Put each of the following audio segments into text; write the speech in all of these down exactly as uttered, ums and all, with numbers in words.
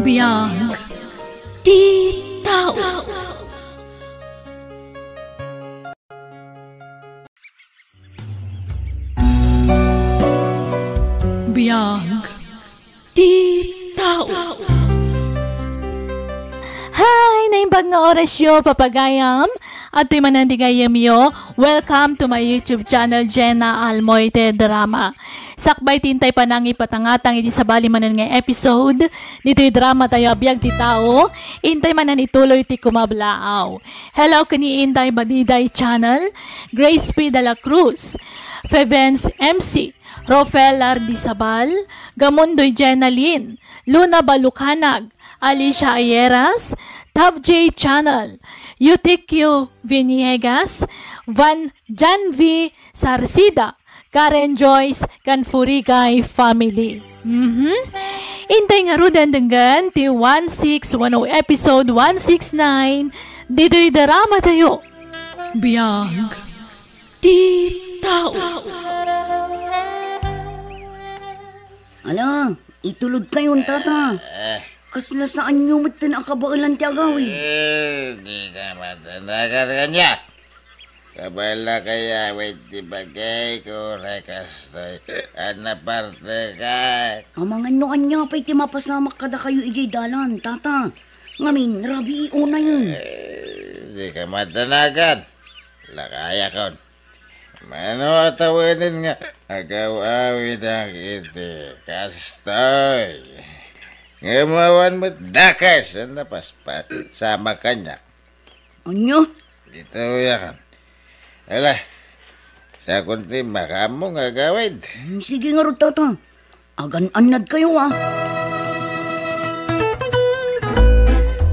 Biag ti tao. Biag ti tao. Hi! Naimbag nga orasyo, papagayam. Adtoy manen ti gayyemyo. Welcome to my YouTube channel, Jenna Almoite Drama. Sakbay ti intay panangipatangatang iti sabali manen nga episode, ditoy drama tayo a Biag ti Tao, intay manen ituloy ti kumablaaw. Hello, kani intay Badiday Channel, Grace P. de la Cruz, Febens M C, Rofel Lardizabal, Gamundoy Jenalyn, Luna Balucanag, Alicia Ayeras, Tav J Channel, Eutequio Viniegas, Van Janvi Sarcida, Karen Joyce, kan Furigay family. Mhm. Intay ngaruden denggen ti one six one oh episode one six nine ditoy drama tayo. Biag ti tao. Ala, itulod kayon, tata. Eh. Kasla saanyo metten a kabaelan ti agawid? Eh, di ka matanagan kanya. Kabaela kaya, wait, ti bagay ko, uray kastoy. Ano parte ka? Amangan no ania pay ti mapasamak kadakayo idiay dalan, tata. Ngamin, rabii unayen. Eh, di ka matanagan. Lakayakon. Mano a tawenen nga agaw-awidak iti kastoy? Ngem awan met dakes a napaspasamak kaniak. Ania? Ditoy a kan. Ala, sakon ti makaammo nga agawid. Hmm, sige ngarud, tata. Agan-annad kayo, ah.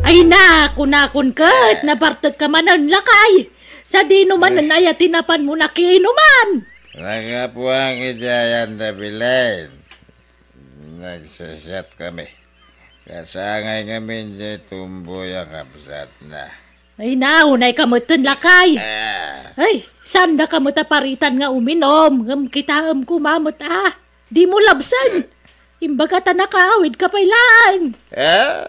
Ay na, kunakon ket, nabartek ka manen, lakay. Sadino manen aya ti napanmo nakiinuman? Nagapuan iti ayan da Belen. Nagsisiat kami. Kasangay ngamin di tumboy a kabsatna. Ay, naunay ka metten, lakay. Ah. Ay, saan da ka met a paritan nga uminom, ngem kitaem koma met, ah. Di mo labsen. Imbaga ta nakaawid ka pay laeng. Ah,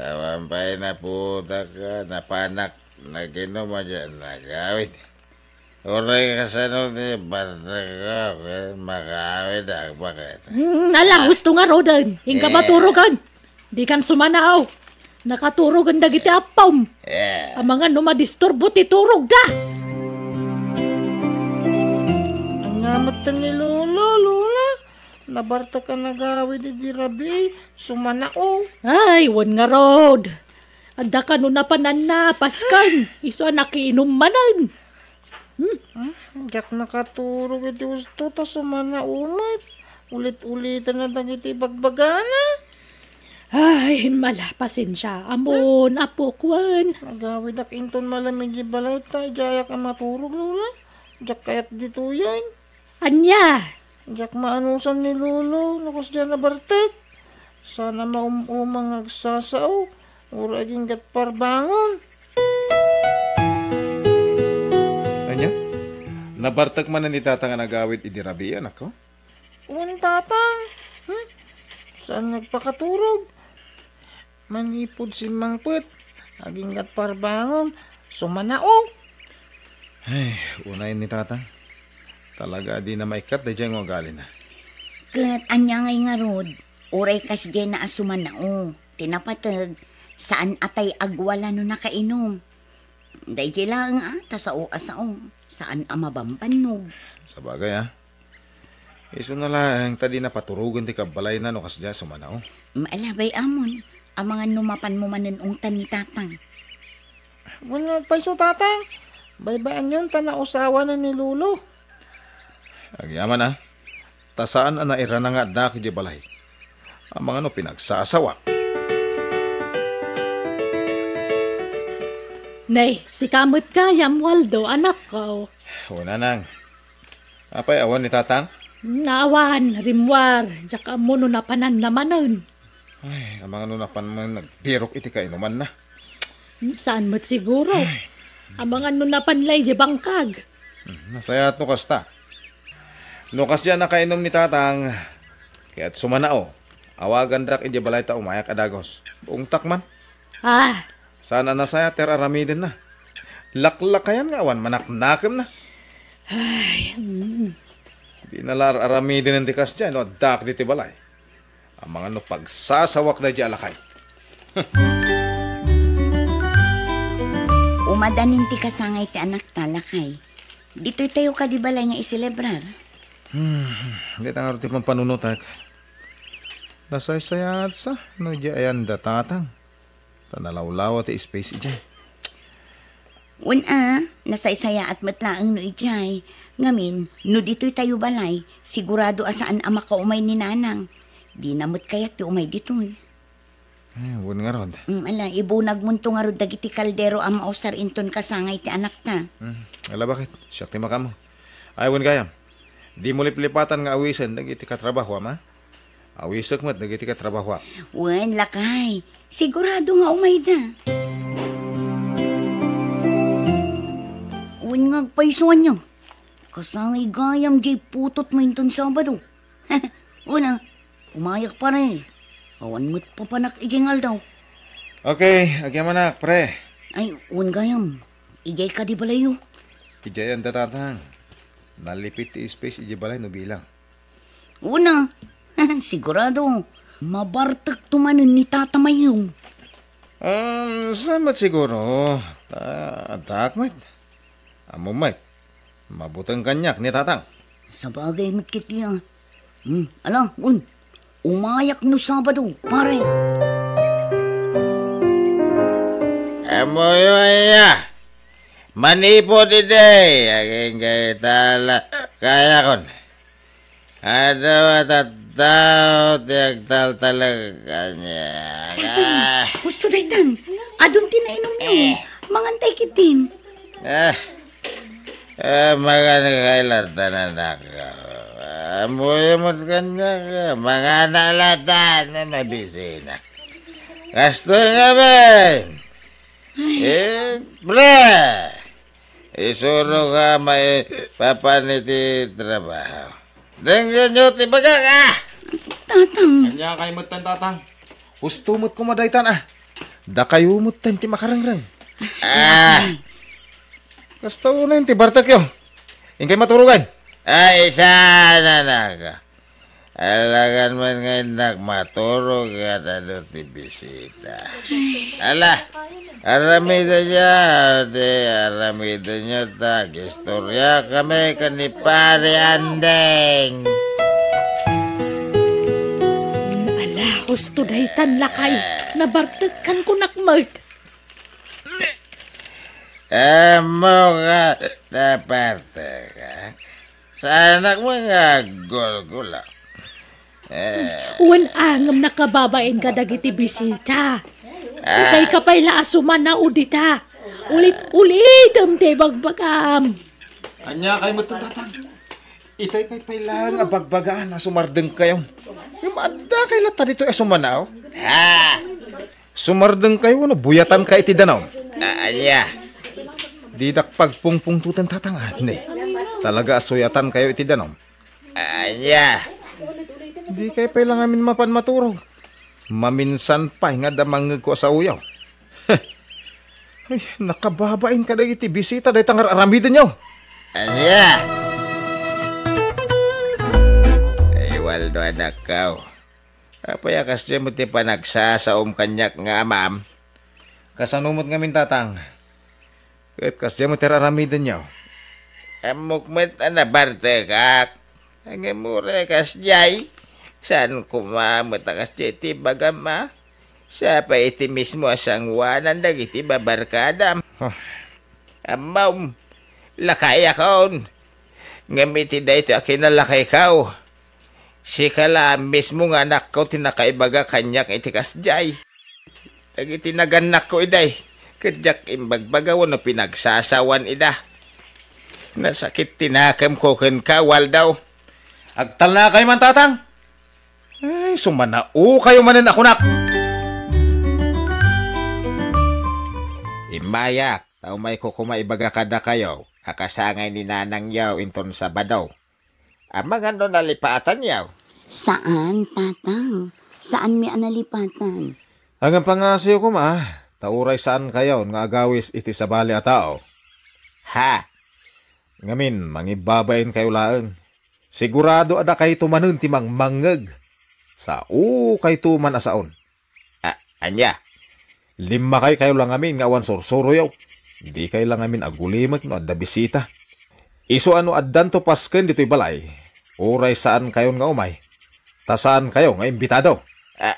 awan pay naputak, ah, napanak, naginom, a diay nagawid. Uray kasano ti bartek ko, ket makaawid ak, baket. Hmm, ala, husto ngaruden. Inka maturogen. Dikan sumanao. Nakaturogen dagiti appom. Eh. Amangan no madisturbo ti turogda. Ania metten ni Lolo, Lola? Nabartek a nagawid idi rabii, sumanao. Ay, wen ngarud. Adda kano napananna, pasken. Isu a nakiinum manen. Hmm? Ah, diak nakaturog iti husto ta sumanao met. Ulit-uliten na dagiti ibagbagana. Ay, mala, pasensia. Ammon, apok, wen. Nagawidak inton malem iti balay ta idiayak a maturog, Lola. Diak kayat ditoyen. Ania? Diak maanusan ni Lolo no kasdiay a nabartek. Saan a maum-uma nga agsasao, uray agingga't parbangon. Ania? Nabartek manen ni Tatang a nagawid idi rabii, anakko? Wen, Tatang. Hmm? Saan nga agpakaturog? Manipud simmangpet, agingga't parbangon, sumanao. Ay, unayen ni Tatang. Talaga a dina maikkat daydiay nga ugalina. Ket ania ngay ngarud, uray kasdiay a sumanao, ti napateg, saan a tay agwala no nakainum. Daydiay laeng, ah, ta sao a sao, saan a mabambannog. Sabagay, ah. Isuna laeng ta dina paturogen ti kabbalayna no kasdiay a sumanao. Maalabay, Amon. Amangan no mapanmo manen ungtan ni Tatang. Wen nga agpayso, Tatang. Baybay-anyon ta nausawanen ni Lolo. Agyaman, ah. Ta saan a nairana nga adda idiay balay. Amangan no pinagsasawak. Nay, sika met gayam, Waldo, anakko. Wen, Nanang. Apay, awan ni Tatang? Hmm, awan, rimmuar. Diak ammo no napananna manen. Ay, amangan no napan man nagbirok iti kainumanna. Hmm, saan met siguro? Ay. Amangan no napan lay di bangkag. Hmm, nasayaat no kasta. No kasdiay a nakainum ni Tatang, kayat sumanao. Awagandak idiay balay ta umayak a dagus. Buongtak man. Ah! Saan a nasayaat ti ar-aramidenna. Laklakayan nga awan manaknakemna. Ay, mm. Dina la ar-aramiden ti kasdiay no addaak ditoy balay. Amangan no pagsasawak daydiay a lakay. Umadanin ti kasangay ti anakta, lakay. Ditoy tayo kadi balay nga iselebrar? Hmm, dita ngarud ti pampanunotek. Nasaysayaat sa no idiay ayan da tatang. Ta nalawlawa ti space idiay. Wen a, nasaysayaat met laeng no idiay. Ngamin, no ditoy tayo balay, sigurado a saan a makaumay ni Nanang. Dina met kayat ti umay ditoy. Eh, wen ngarud. Mm, ala, ibunagmonto ngarud dagiti kaldero a mausar inton kasangay ti anakta. Hmm, ala, baket? Siak ti makaammo. Ay, wen gayam. Dimo liplipatan nga awisen dagiti katrabahoam, a? Awisek met dagiti katrabahoam. Wen, lakay. Sigurado nga umayda. Wen nga agpayso ania. Kasangay gayam diay putotmo inton Sabado. Wen a, umayak, pare. Awan met papanak idiay nga aldaw. Okay, agyamanak, pre. Ay, wen gayam. Idiay kadi balayyo? Idiay ayan da tatang. Nalipit ti space idiay balay no bilang. Wen a, sigurado, mabartekto manen ni Tata Mayong. Um, saan met siguro? Ta, addaak met. Ammom met, mabuteng kaniak ni Tatang. Sabagay met ketdi a. Hmm, ala, wen. Umayak no Sabado, pare. Ammoyo aya. Manipod idi, agingga ita la, kayakon. Adu a tattao ti agtaltalek kaniak. Tatang, ah, husto daytan. Adun ti nainumyo. Eh. Mangantay ketdin. Ah. Ah, mangana latta, anak. Ammoyo met kaniak. Mangana latta, no mabisinak. Kastoy ngamin. Eh, pre! Isurok a maipapan iti trabaho. Denggenyo ti bagak, ah! Tatang. Ania kay metten, Tatang? Husto met koma daytan, ah. Dakayo metten ti makarengreng. Ah! Kasta unay ti bartekyo. Inkay maturogan. Ay, saan, anak? Alagan man nga innak maturog ket adu ti bisita. Ala, aramidenyo ti aramidenyo ta agistoriakami ken ni Pare Andeng. Ala, husto daytan, lakay. Nabartekkan kunak met. Ammoka ta bartekak? Saanak met nga aggulgula. Eh. Wen a ngem nakababain kadagiti bisita. Ah. Itay ka pay la a sumanao dita. Ulit-ulitem ti bagbagam. Ania kay met, Tatang? Itay kay pay laeng a bagbagaan a sumardengkayo. Ngem adda kay latta ditoy a sumanao? Ah. Sumardengkayo wenno buyatanka iti danum? Ah, ania? Didak pagpungpungtoten, Tatang, a, ne. Talaga a suyatankayo iti danum. Ania? Dikay pay la ngamin mapan maturog. Maminsan pay nga adda mangngegko a saoyo. Ay, nakababain kadagiti bisita dayta nga ar-aramidenyo. Ania? Ay, Waldo, anakko. Apay a kasdiay met ti panagsasaom kaniak nga amam? Kasano met ngamin, Tatang? Ket kasdiay met ti ar-aramidenyo? Ammok met a nabartekak. Ngem uray kasdiay, saan koma met a kasdiay ti ibagam, a? Sa pay iti mismo a sangoanan dagiti babarkadam. Huh. Ammom, lakayakon. Ngem iti daytoy a kinalakayko, sika la mismo nga anakko ti nakaibaga kaniak iti kasdiay. Dagiti nagannakko idi, ket diak imbagbaga wenno pinagsasawan ida. Nasakit ti nakemko kenka, Waldo. Agtalnakayo man, Tatang. Ay, sumanaokayo manen a kunak. Immayak, ta umayko koma ibaga kadakayo a kasangay ni nanangyo inton Sabado. Amangan no nalipatanyo? Saan, Tatang. Saanmi a nalipatan. Agpangngasiw koma, ta uray saankayon nga agawis iti sabali a tao. Ha! Ngamin, mangibabainkayo laeng. Sigurado a dakayto manen ti mangmangngeg. Saokayto man a saon. A-, ania? Limmakaykayo la ngamin nga awan sursuroyo. Dikay la ngamin agulimek no adda bisita. Isu a no addanto pasken ditoy balay, uray saankayon nga umay, ta saankayo nga imbitado. A-,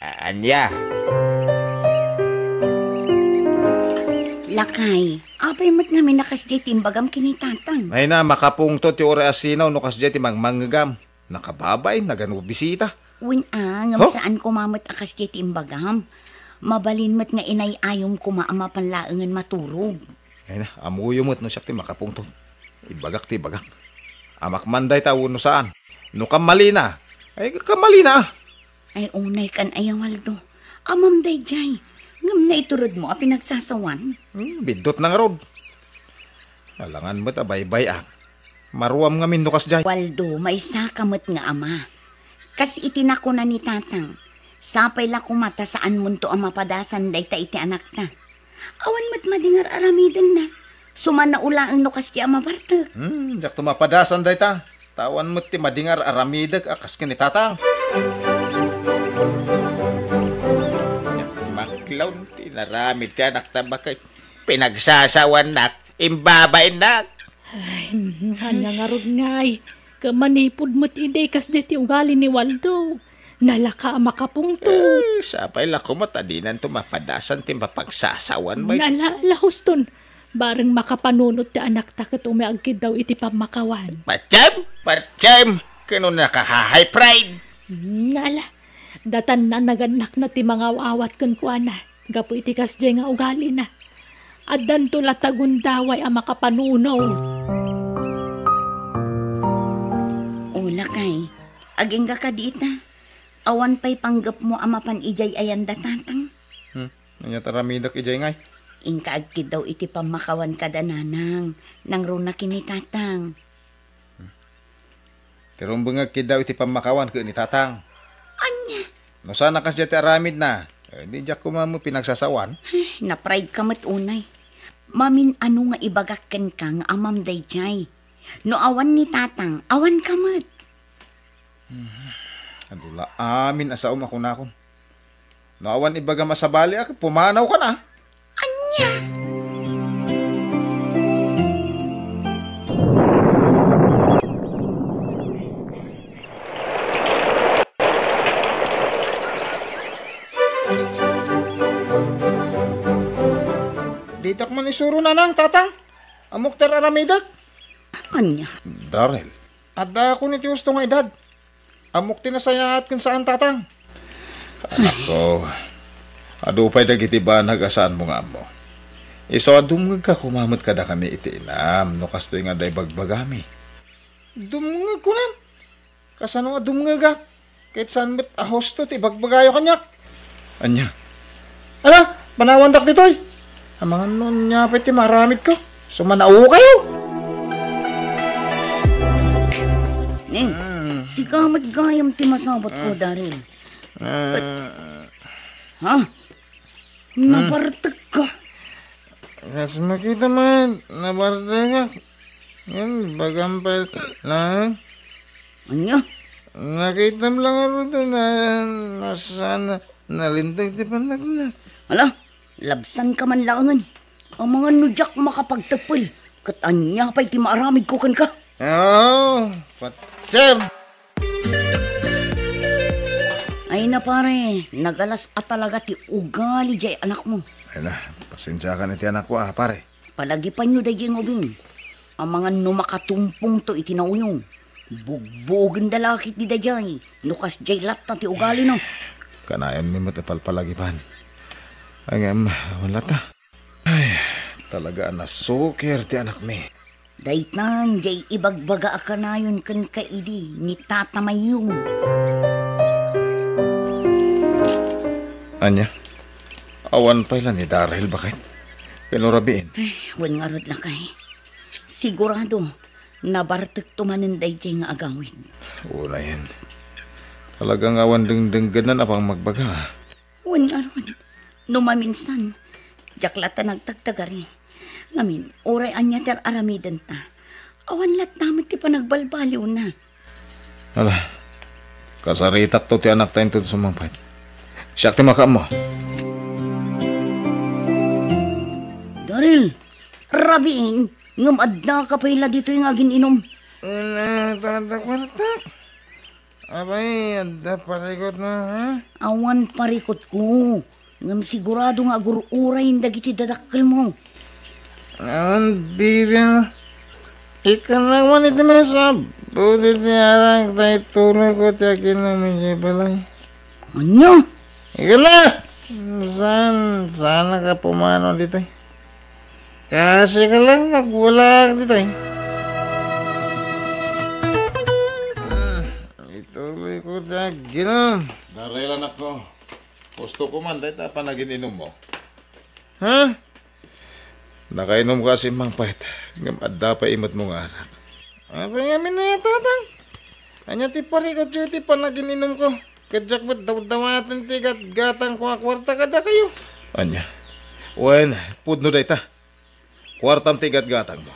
a-, ania? Lakay, apay met ngamin a kasdiay ti imbagam ken ni Tatang? Ay na, makapungtot ti uray a sinaw no kasdiay ti mangmangngegam. Nakababain, nagano bisita. Wen a, ngem Huh? saan koma met a kasdiay ti imbagam. Mabalin met nga inay-ayom koma a mapan laengen maturog. Ay na, ammoyo met no siak ti makapungtot. Ibagak ti ibagak. Amak man dayta wenno saan. No kammalina, ay kammalina. Ay, unay kan aya, Waldo. Amam daydiay. Ngem naituredmo a pinagsasawan. Hmm, biddutna ngarud. Alangan met a baybay-ak. Maruam ngamin no kasdiay. Waldo, maysaka met nga ama. Kas iti nakuna ni Tatang, sapay la koma ta saanmonto a mapadasan dayta iti anakta. Awan met madingar aramidenna. Sumannao laeng no kasdi a mabartek. Hmm, diakto mapadasan dayta. Ta awan met ti madingar aramidek a kas ken ni Tatang. Maklon ti inaramid ti anakta, baket pinagsasawannak, imbabainnak. Ay, ania ngarud ngay? Ket manipud met idi kasdiay ti ugali ni Waldo. Nalaka a makapungtot. Eh, sapay la koma ta dinanto mapadasan ti mapagsasawan met. Nala, la Houston. Bareng makapanunot ti anakta ket umay agkiddaw iti pammakawan. Patiem! Patiem! Ket no nakaha-high pride. Hmm, ala. Datan na nagannakna ti mangaw-awat kenkuana. Gapu iti kasdiay nga ugalina. Addanto la tagundaway a makapanunot. O, lakay, agingga kadi ita. Awan pay panggepmo a mapan idiay ayan da Tatang? Hmm, ania ti aramidek idiay ngay? Inka agkiddaw iti pammakawan kada Nanang, nangruna ken ni Tatang. Ti rumbeng nga agkiddaw iti pammakawan ken ni Tatang. Ania? No saan a kasdiay ti aramidna, eh, di diak koma met pinagsasawan. Ay, na-pride ka met unay. Mamin-ano nga ibagak kenka nga amam daydiay? No awan ni Tatang, awan ka met. Hmm, adu la amin a saom a kunakon. No awan ibagam a sabali, a, pumanaw ka na. Ania? Ditak man isuro, Nanang, Tatang. Ammok ti ar-aramidek. Ania? Daryl. Adda koma iti husto nga edad. Ammok ti nasayaat ken saan, Tatang. Anakko, adu pay dagiti banag a saanmo nga ammo. Isu a dumngegka koma met kadakami iti inam no kastoy nga adda ibagbagami. Dumngegko, Nan? Kasano a dumngegak? Ket saan met a husto ti ibagbagayo kaniak. Ania? Ala, panawandak ditoy. Amangan no ania pay ti maaramidko. Sumannao kayo. Ni, Mm. sika met gayam ti masabatko, Mm. Daryl. Ah. Ha? Hmm. Nabartek ka. Kas makita man, nabartek ka. Yan, bagam pa lang. Anya? Nakitam lang ako doon na nasa na, nalintag ti panagnak. Ala, labsan ka man laangan. Amangan no diak makapagtepel. Ket anya pay ti maaramid ko kenka? Oh, patsem! Ay na, pare, nagalas a talaga ti ugali jay anakmo. Ay na, pasensiakan iti anakko, ah, pare. Palagipanyo dayjay nga ubing. Amangan no makatumpongto iti nauyong. Bugbugenda la ketdi dayjay, no kasjay latta ti ugalina. Kanayonmi met a palpalagipan. Ngem, wala ta. Ay, talaga a nasukir ti anakmi. Daytan, jay ibagbaga a kanayon kenka idi ni Tata Mayong. Ania? Awan pay la ni Daryl, baket? Ken no rabiin? Ay, wen ngarud, lakay. Sigurado, nabartekto manen dayjay nga agawid. Unayen. Talaga nga awan dengdenggenna a pammagbaga. Wen ngarud, no maminsan, diak latta nagtagtagari. Ngamin, uray ania ti ar-aramidenta, awan latta met ti panagbalbaliwna. Ala, kasaritakto ti anakta inton sumangpet. Siak ti makaammo. Daryl, rabiin, ngem adda ka pay la ditoy nga agin-inom. Ala, tata, kwartak. Apay, adda parikutmo, ha? Awan parikutko. Ngem sigurado nga agur-uray dagiti dadakkelmo. Awan bibiang. Ikkannak man iti maisap. Pudi ti arak ta ituloyko ti aginom idiay balay. Ania? Ikkannak! Saan, saan ka pumanaw ditoy? Kasi ka lang nagwalaak ditoy. Ah, ituloyko ti aginom. Daryl, anakko. Husto ko man dayta panagin-inummo. Ha? Nakainom ka a simmangpet, ngem adda pay imetmo nga arak. Apay ngamin aya, tatang? Ania ti parikutyo iti panagin-inumko? Ket diak met dawdawaten ti gatgatangko a kuarta kadakayo. Ania? Wen, pudno dayta. Kuartam ti gatgatangmo.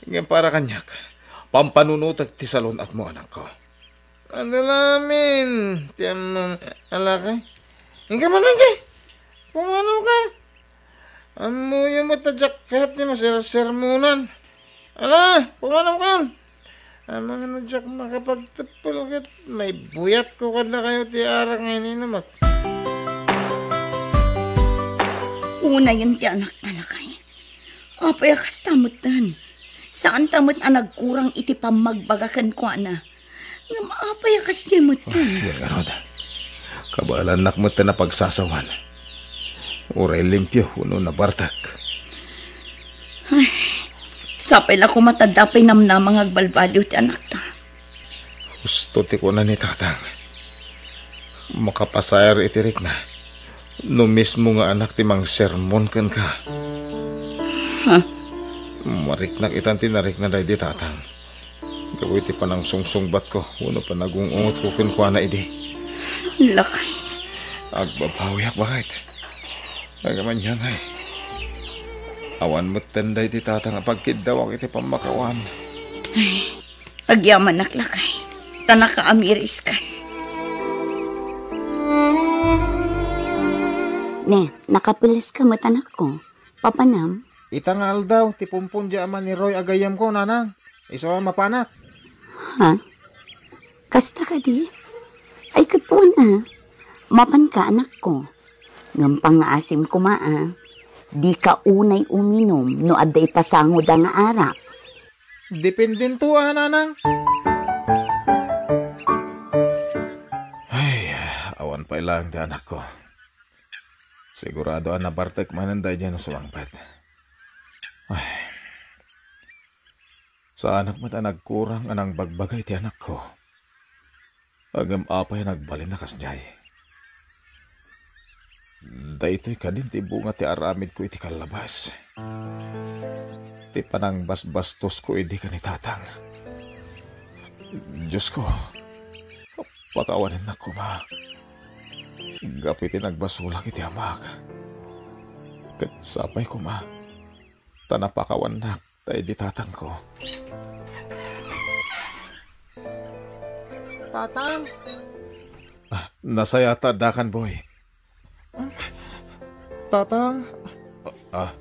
Ngem para kaniak, pampanunotek ti salun-atmo, anakko. Adu la amin ti ammom a lakay. Inka man idiay. Pumanaw ka. Ammoyo met a diak ket ti masersermonan. Ala, pumanaw kayon. Amangan a diak makapagteppel ket maibuyatko kadakayo ti arak nga ininumak. Unayen ti anakta, lakay. Apay a kasta metten? Saanta met a nagkurang iti pammagbaga kenkuana. Ngem apay a kasdiay metten? Wen ngarud, kabaelannak metten a pagsasawan. Uray limpio wenno nabartek. Ay, sapay la koma ta adda pay namnama nga agbalbaliw ti anakta. Husto ti kuna ni tatang. Makapasaer iti rikna no mismo nga anak ti mangsermon kenka. Ha? Mariknak itan ti narikna daydi tatang. Gapu iti panangsungsungbatko wenno panagung-ungotko kenkuana idi. Lakay. Agbabawiak, baket. Ngem ania ngay? Awan metten daydi tatang a pagkiddawak iti pammakawan. Ay, agyamanak, lakay. Ta nakaamiriskan. Ne, nakapeles ka met, anakko. Papanam? Ita nga aldaw, ti pumpon di ama ni Roy a gayyemko, nanang. Isu a mapanak. Ha? Kasta kadi? Ay, ket wen a. Mapanka, anakko. Ngem pangngaasim koma a, dika unay uminom no adda ipasangoda nga arak. Dependento a, nanang. Ay, awan pay laeng ti anakko. Sigurado a nabartek manen daydiay no sumangpet. Ay. Saanak met a nagkurang a nangbagbaga iti anakko. Ngem apay a nagbalin a kasdiay? Daytoy kadin ti bunga ti aramidko iti kallabas. Ti panangbasbastosko idi ken ni tatang. Diosko, pakawanennak koma. Gapu iti nagbasolak iti amak. Ket sapay koma, ta napakawannak daydi tatangko. Tatang? Ah, nasaya ta addakan, boy. Tatang? Ah,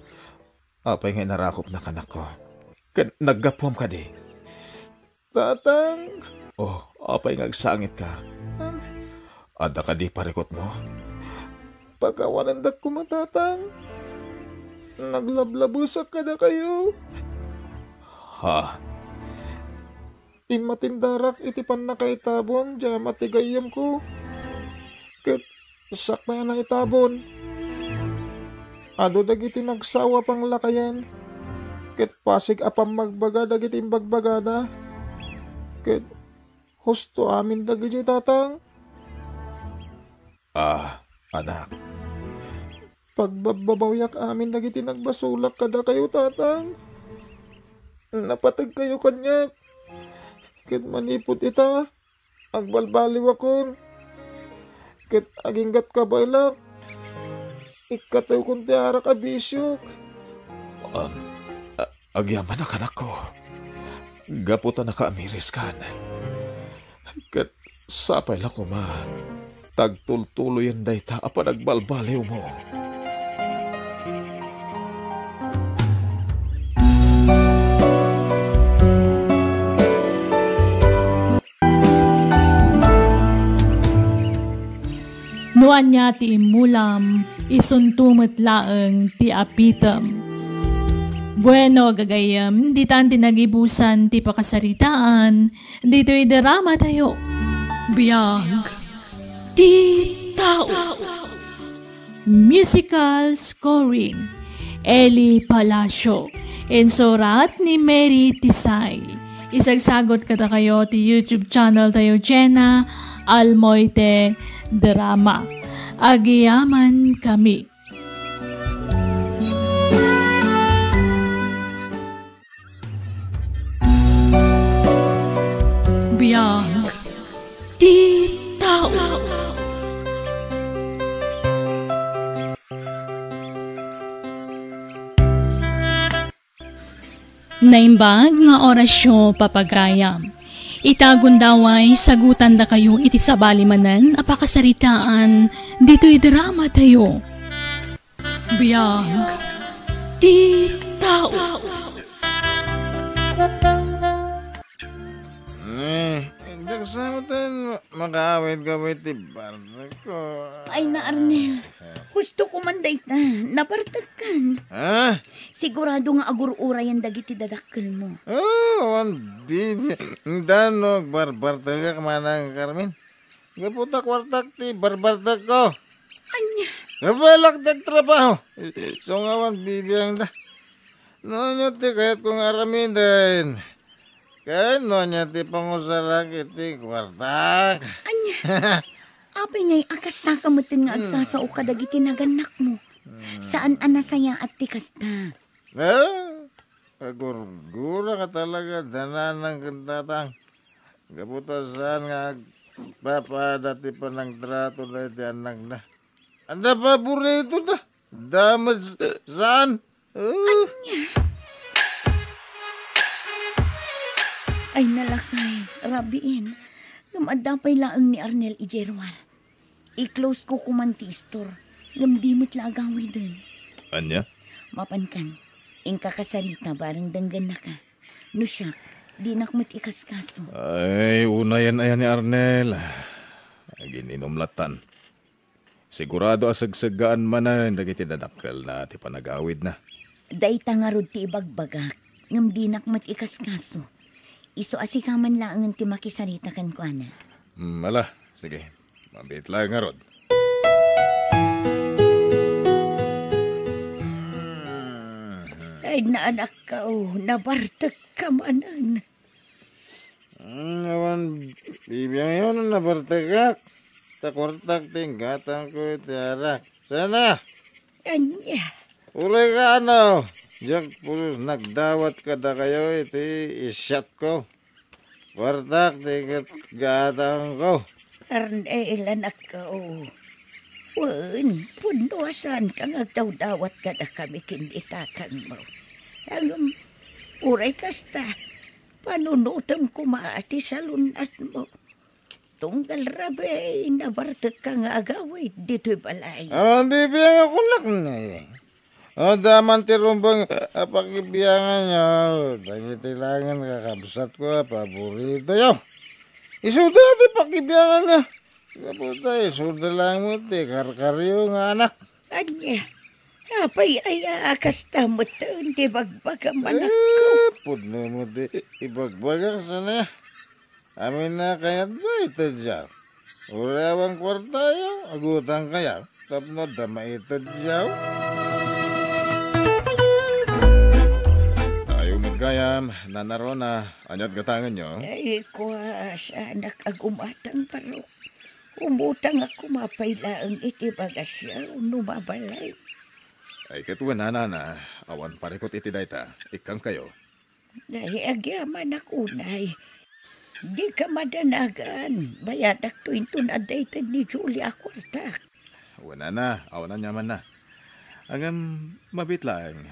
apay nga inarakopnak, anakko? Ken naggapuam kadi? Tatang! Oh, apay nga agsangitka? Adda kadi parikutmo? Pakawanendak koma, tatang. Naglablabesak kadakayo. Ha? Immatindarak iti pannakaitabon di ama ti gayyemko. Ket sakbay a naitabon, adu dagiti nagsawa a panglakayan, ket pasig a pammagbaga dagiti imbagbagada, ket husto amin dagidiay, tatang. Ah, anak. Pagbabbabawiak amin dagiti nagbasolak kadakayo, tatang. Napategkayo kaniak. Ket manipud ita, agbalbaliwakon. ket agingga't kabaelak. Ikkatewkon ti arak a bisiok. Um, a-, agyamanak, anakko. Gapu ta nakaamiriskan. Ket sapay la koma ta agtultuloyen dayta a panagbalbaliwmo. No ania ti immulam, isunto met laeng ti apitem. Bueno, gagayyem, ditan ti nagibusan ti pakasaritaan ditoy drama tayo. Biag ti tao. Musical scoring, Eli Palacio. Insurat ni Mary Tisay. Isagsagot kadakayo ti YouTube channel tayo, Jenna Almoite Drama. Agiyaman kami. Biag ti tao. Naimbag nga orasyo, papagayam. Ita gundaway, sagutandakayo iti sabali manen a pakasaritaan ditoy drama tayo. Biag ti tao. Eh, diak sa maten ma-, makaawid-awid ti bartekko. Ay na, Arnel. Husto ko man dayta. Nabartekkan. Ha? Sigurado nga agur-urayan dagiti dadakkelmo. Oh, awan bibi. Dano, agbarbartekak manang Carmen. Gapu ta kuartak ti barbartekko. Ania? Nabalak ti agtrabaho. Isu nga awan bibiangda. No, ania ti kayatko nga aramiden? Ken no, ania ti pangusarak iti kuartak? Ania? Apay ngay a kasta ka metten nga agsasao kadagiti nagannakmo? Saan a nasayaat ti kasta? Ah, agurgura ka talaga, dananang ken tatang. Gapu ta saan nga agpapaada ti panangtrato daydi annakna. Adda paborito da. Damet s-, saan? Ah. Ania? Ay, nalakay, rabiin. Ngem adda pay laeng ni Arnel idiay ruar. I-close ko koman ti istor, ngem di met la agawiden. Ania? Mapankan, inka kasarita bareng denggennaka. No siak, dinak met ikaskaso. Ay, unayen aya ni Arnel. Agin-inom latan. Sigurado a segseggaan manen dagiti dadakkelna ti panagawidna. Dayta ngarud ti ibagbagak, ngem dinak met ikaskaso. Isu a sika man laengen ti makisarita kenkuana. Hmm, ala, sige. Mabiit laeng ngarud. Ay, naanakko, nabartekka manen. Hmm, awan bibiangyo no nabartekak. Ta kuartak ti inggatangko iti arak. Sana? Ania? Uray ka, ano? Diak pulos nagdawat kadakayo iti isyatko. Kuartak ti ket gatangko. Arnel, anakko. Wen, pudno a saanka nga agdawdawat kadakami ken ni tatangmo. Ngem, uray kasta, panunotem koma ti salun-atmo. Tunggal rabii, nabartekka nga agawid ditoy balay. Awan bibiangko, nak, ne. O, daman ti rumbeng a pakibianganyo, dagiti laeng kakabsatko a paboritoyo. Isuda ti pakibianganyo. Gapu ta isuda laeng met ti karkaryo nga anak. Ania? Apay aya a kasta met ti bagbagam, anakko? Eh, pudno met ti ibagbagak, sana. Amin a kayatda, itedyo. Uray awan kuartayo, agutangkayo tapno adda maitedyo. Ayo met gayam, Nana Rona, ania't gatangenyo? Ay, kua, saanak a gumatang, Barok. Umutangak koma pay laeng iti bagasyo no mabalay. Ay, ket wen, Nana, awan parikut iti dayta. Ikkangkayo. Ay, agyamanak unay. Dika madanagan. Bayadakto inton adda ited ni Julie a kuartak. Wen a, awan aniamanna. Ngem, mabiit laeng.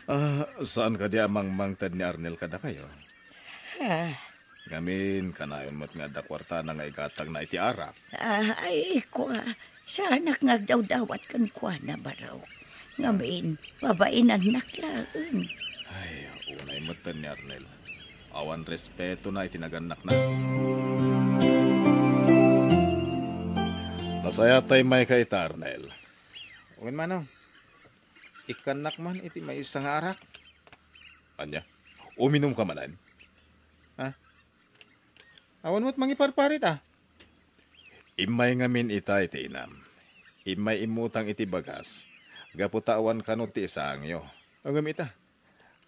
Ah, saan kadi a mangmangted ni Arnel kadakayo? Ah. Ngamin, kanayon met nga adda kuartana nga igatangna iti arak. Ah, ay, kua, saanak nga agdawdawat kenkuana, barok. Ngamin, babainannak laeng. Ay, unay metten ni Arnel. Awan respetona iti nagannakna. Nasayaat ta immayka ita, Arnel. Wen, Manong. Ikkannak man iti maysa nga arak. Ania? Uminumka manen? Ha? Awan met mangiparpar ita. Immay ngamin ita iti inam. Immay immutang iti bagas. Gapu ta awan kano ti isaangyo. Ngem ita,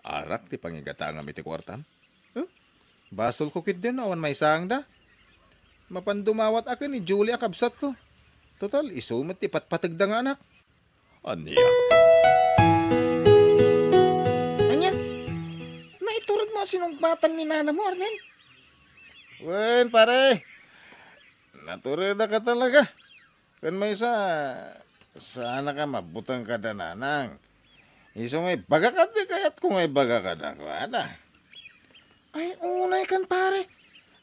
arak ti pangigatangam iti kuartam? Huh? Basolko ketdin no awan maisaangda. Mapan dumawat a ken ni Julie a kabsatko. Total, isu met ti patpategda nga anak. Ania? Ania? Naituredmo a sinungbatan ni nanangmo, Arnel? Wen, pare. Naturedka talaga. Ken maysa, saanka mabuteng kada nanang. Isu nga ibagak ti kayatko nga ibaga kadakuada. Ay, unay kan, pare.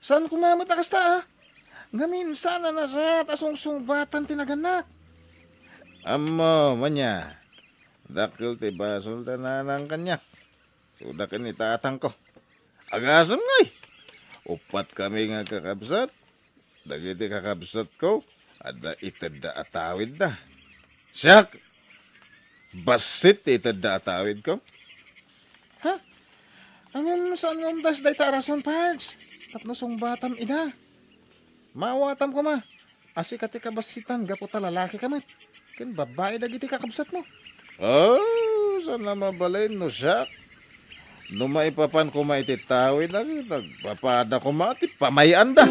Saan koma met a kasta, a? Ngamin, saan a nasayaat a sungsungbatan ti nagannak. Ammom, ania, dakkel ti basol da nanang kaniak. Suda ken ni tatangko. Agasem ngay! Uppat kami nga agkakabsat. Dagiti kakabsatko, adda itedda a tawidda. Siak, bassit ti itedda a tawidko. Ha? Ngem saan nga umdas dayta a rason, Pards? Tapno sungbatam ida. Maawatam koma a sika ti kabassitan gapu ta lalakika met ken babbai dagiti kakabsatmo. Oh, saan a mabalin no siak? No maipapan koma iti tawid, nag-, nagpapada koma ti pamay-anda.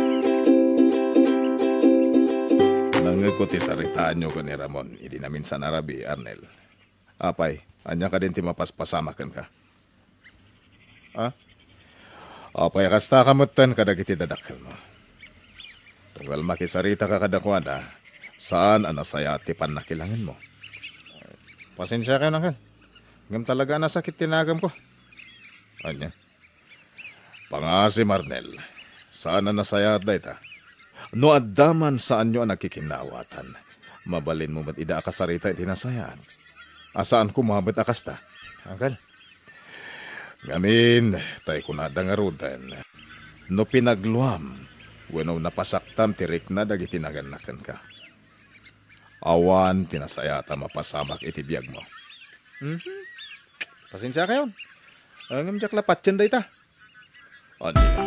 Nangngegko ti saritaanyo ken ni Ramon idi naminsan a rabii, Arnel. Apay, ania kadin ti mapaspasamak kenka? Ha? Apay a kastaka metten kadagiti dadakkelmo? Tunggal makisaritaka kadakuada, saan a nasayaat ti pannakilangenmo. Pasensiakayon, Angkel. Ngem talaga a nasakit ti nagamko. Ania? Pangasim, Arnel. Saan a nasayaat dayta. No adda man saanyo a nagkikinnaawatan, mabalinmo met ida a kasarita iti nasayaat. A saan koma met a kasta. Angkel. Ngamin, tay kunada ngaruden, no pinagluam wenno napasaktam ti rikna dagiti nagannak kenka, awan ti nasayaat a mapasamak iti biagmo. Mhm. Pasensiakayon. Ngem diak la patien dayta. Ania?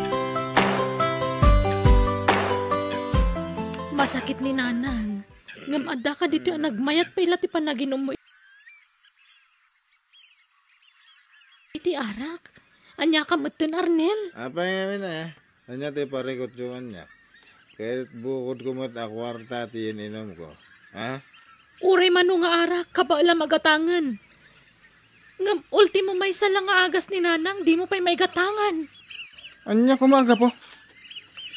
Masakit ni Nanang. Ngem adda kaditoy a nagmayat pay la ti panaginummo iti arak. Aniaka metten, Arnel? Apay ngamin a? Ania ti parikutyo kaniak? Ket bukodko met a kuarta ti in-inumko. Ha? Uray mano nga arak, kabaelam a gatangen. Ngem ultimo maysa la nga agas ni Nanang, dimo pay maigatangan. Ania koma a gapu?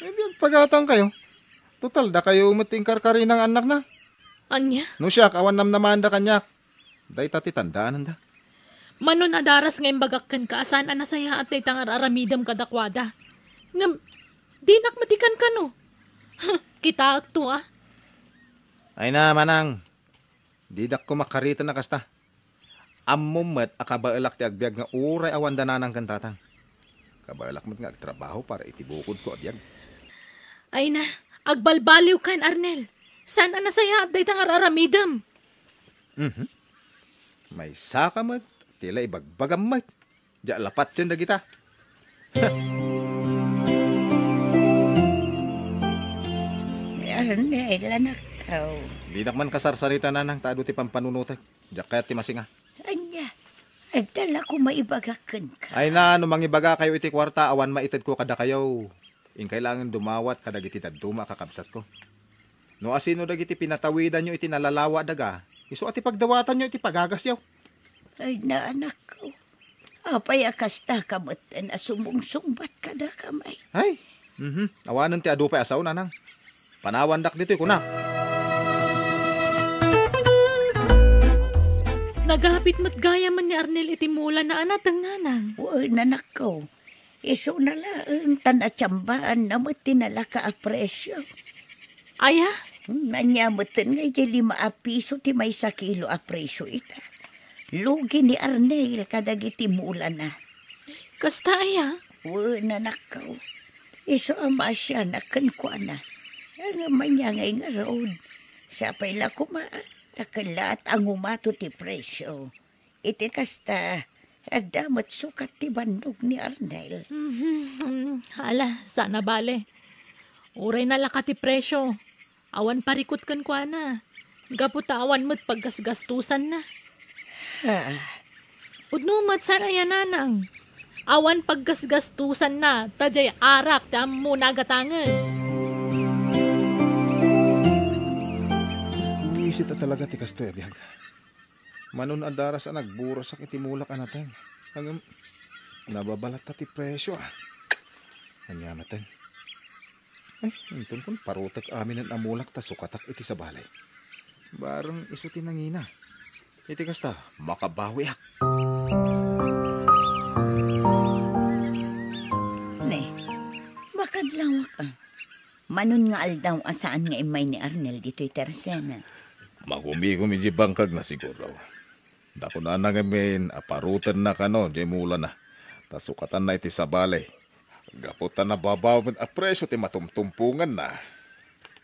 Idi agpagatangkayo, total dakayo met ti inkarkarina nga annakna. Ania? No siak, awan namnamaanda kaniak. Dayta ti tandaananda. Mano a daras nga imbagak kenka a saan a nasayaat dayta nga ar-aramidem kadakuada. Ngem, dinak met ikankano. Kitaekto, a. Ay na, Manang. Didak koma kariten a kasta. Ammom met a kabaelak ti agbiag nga uray awanda nanang ken tatang. Kabaelak met nga agtrabaho para iti bukodko a biag. Ay na, agbalbaliwkan, Arnel. Saan a nasayaat dayta nga ar-aramidem. Mhm. Maysaka met, ti la ibagbagam met. Diak la patien dagita. Arnel, anakko. Dinak man kasarsarita, Nanang, ta adu ti pampanunotek. Diak kayat ti masinga. Ania, adda la koma ibagak kenka. Ay na, no mangibagakayo iti kuarta, awan maitedko kadakayo. Inkay laengen dumawat kadagiti dadduma a kakabsatko. No asino dagiti pinatawidanyo iti nalalawa a daga, isu a ti pagdawatanyo iti pagagasyo. Ay na, anakko. Apay a kasta ka metten a sumungsungbat kadakami? Ay, mhm. Awanen ti adu pay a sao, nanang. Panawandak ditoy, kunak. Nagapit met gayam ni Arnel iti mulana a nateng, nanang. Wen, anakko. Isuna laeng ta naciambaanna met ti nalaka a presio. Aya? Hmm, ania metten nga idiay lima a piso ti maysa kilo a presio ita. Lugi ni Arnel kadagiti mulana. Kasta aya? Wen, anakko. Isu a maasianak kenkuana. Ngem ania ngay ngarud? Sapay la koma, ta kellaat a ngumato ti presio. Iti kasta, adda met sukat ti bannog ni Arnel. Mhm. Ala, saan a bale. Uray nalaka ti presio, awan parikut kenkuana. Gapu ta awan met paggasgastusanna. Ha? Pudno met saan aya, nanang. Awan paggasgastusanna, ta diay arak ti ammona a gatangen. Buisit a talaga ti kastoy a biag. Manon a daras a nagburasak iti mulak a nateng. Ngem, nababalatta ti presio, a. Ania metten? Ay, inton kun parutek aminen a mulak ta sukatak iti sabali. Bareng isu ti nangina. Iti kasta, makabawiak. Ne, makadlawak, a. Manon nga aldaw a saan nga immay ni Arnel ditoy tersena? Makumikom idiay bangkagna siguro. Dakuna ngamin a parutenna kano diay mulana, ta sukatanna iti sabali. Gapu ta nababawi met a presio ti matumtumponganna.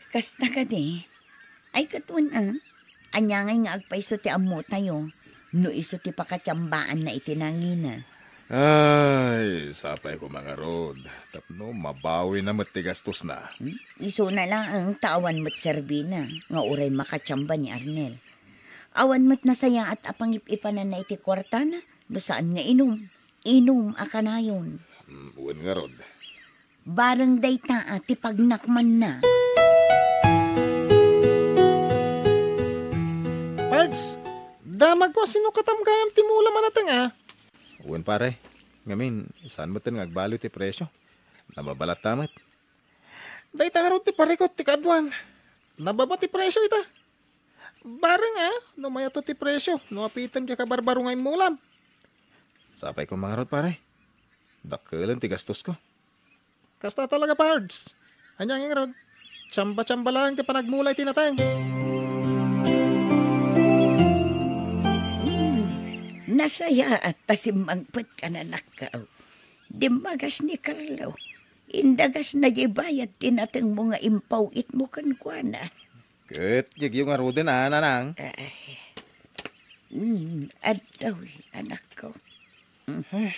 Kasta kadi? Ay, ket wen, a? Ania ngay nga agpayso ti ammotayo no isu ti pakaciambaanna iti nangina? Ay, sapay koma ngarud, tapno mabawina met ti gastosna. Hmm? Isuna laeng ta awan met serbina nga uray makaciamba ni Arnel. Awan met nasayaat a pangip-ipananna iti kuartana no saan nga inum. Inum a kanayon. Mm, wen ngarud. Bareng dayta a ti pagnakmanna. Pards, damagko a sinukatam gayam ti mulam a nateng, a. Wen, pare. Ngamin, saan metten nga agbaliw ti presio? Nababalatta met. Dayta ngarud ti parikut ti kaaduan. Nababa ti presio ita. Bareng, a, no mayato ti presio no apitem diay kabarbaro nga immulam. Sapay koma ngarud, pare. Dakkelen ti gastosko. Kasta talaga, Pards. Ania ngay ngarud? Ciamba-ciamba laeng ti panagmula iti nateng. Hmm, nasayaat ta simmangpetka, anakko. Dimmagas ni Carlo. Indagasna diay bayad ti natengmo nga impaw-itmo kenkuana. Ket yegyo ngaruden, a, nanang? Ay. Hmm, addaw, anakko. Ay.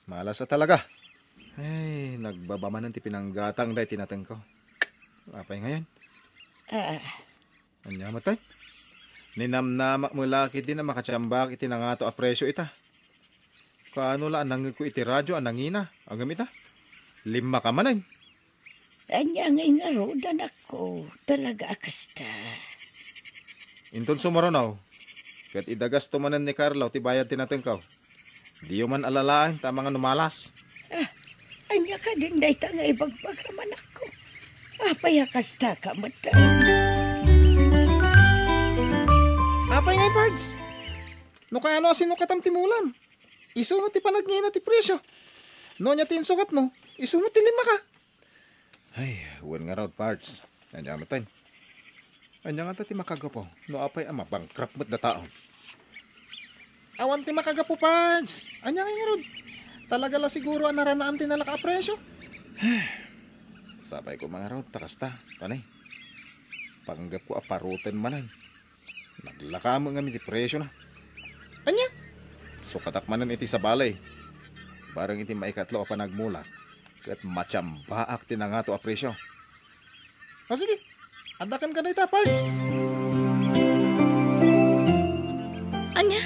Malas a talaga. Ay, nagbaba manen ti pinanggatang dayta natengko. Apay ngayon? Ah. Ania met, ay? Ninamnamak met la ketdin a makaciambak iti nangato a presio ita. Kaano la a nangngegko iti radio a nangina, ngem ita, limmaka manen. Ania ngay ngarud, anakko, talaga a kasta. Inton sumuruno, ket idagasto manen ni Carlo ti bayad ti natengko. Diyo man alalaen ta amangan no malas. Ah, ania kadin dayta nga ibagbagam, anakko? Apay a kasta ka met? Apay ngay, Pards? No kaano a sinukatam ti mulam? Isu met ti panagngina ti presio. No ania ti insukatmo, isu met ti limmaka. Ay, wen ngarud, Pards. Ania met, ay? Ania ngata ti makagapu no apay a mabankrupt met dataon? Awan ti makagapu, Pards. Ania ngay ngarud? Talaga la siguro a naranaam ti nalaka a presio. Sapay koma ngarud ta kasta, pane. Panggepko a paruten manen. Naglaka met ngamin ti presiona. Ania? Sukatak manen iti sabali. Bareng iti maikatlo a panagmulak, ket maciambaak ti nangato a presio. O, sige. Adda kenka dayta, Pards. Ania?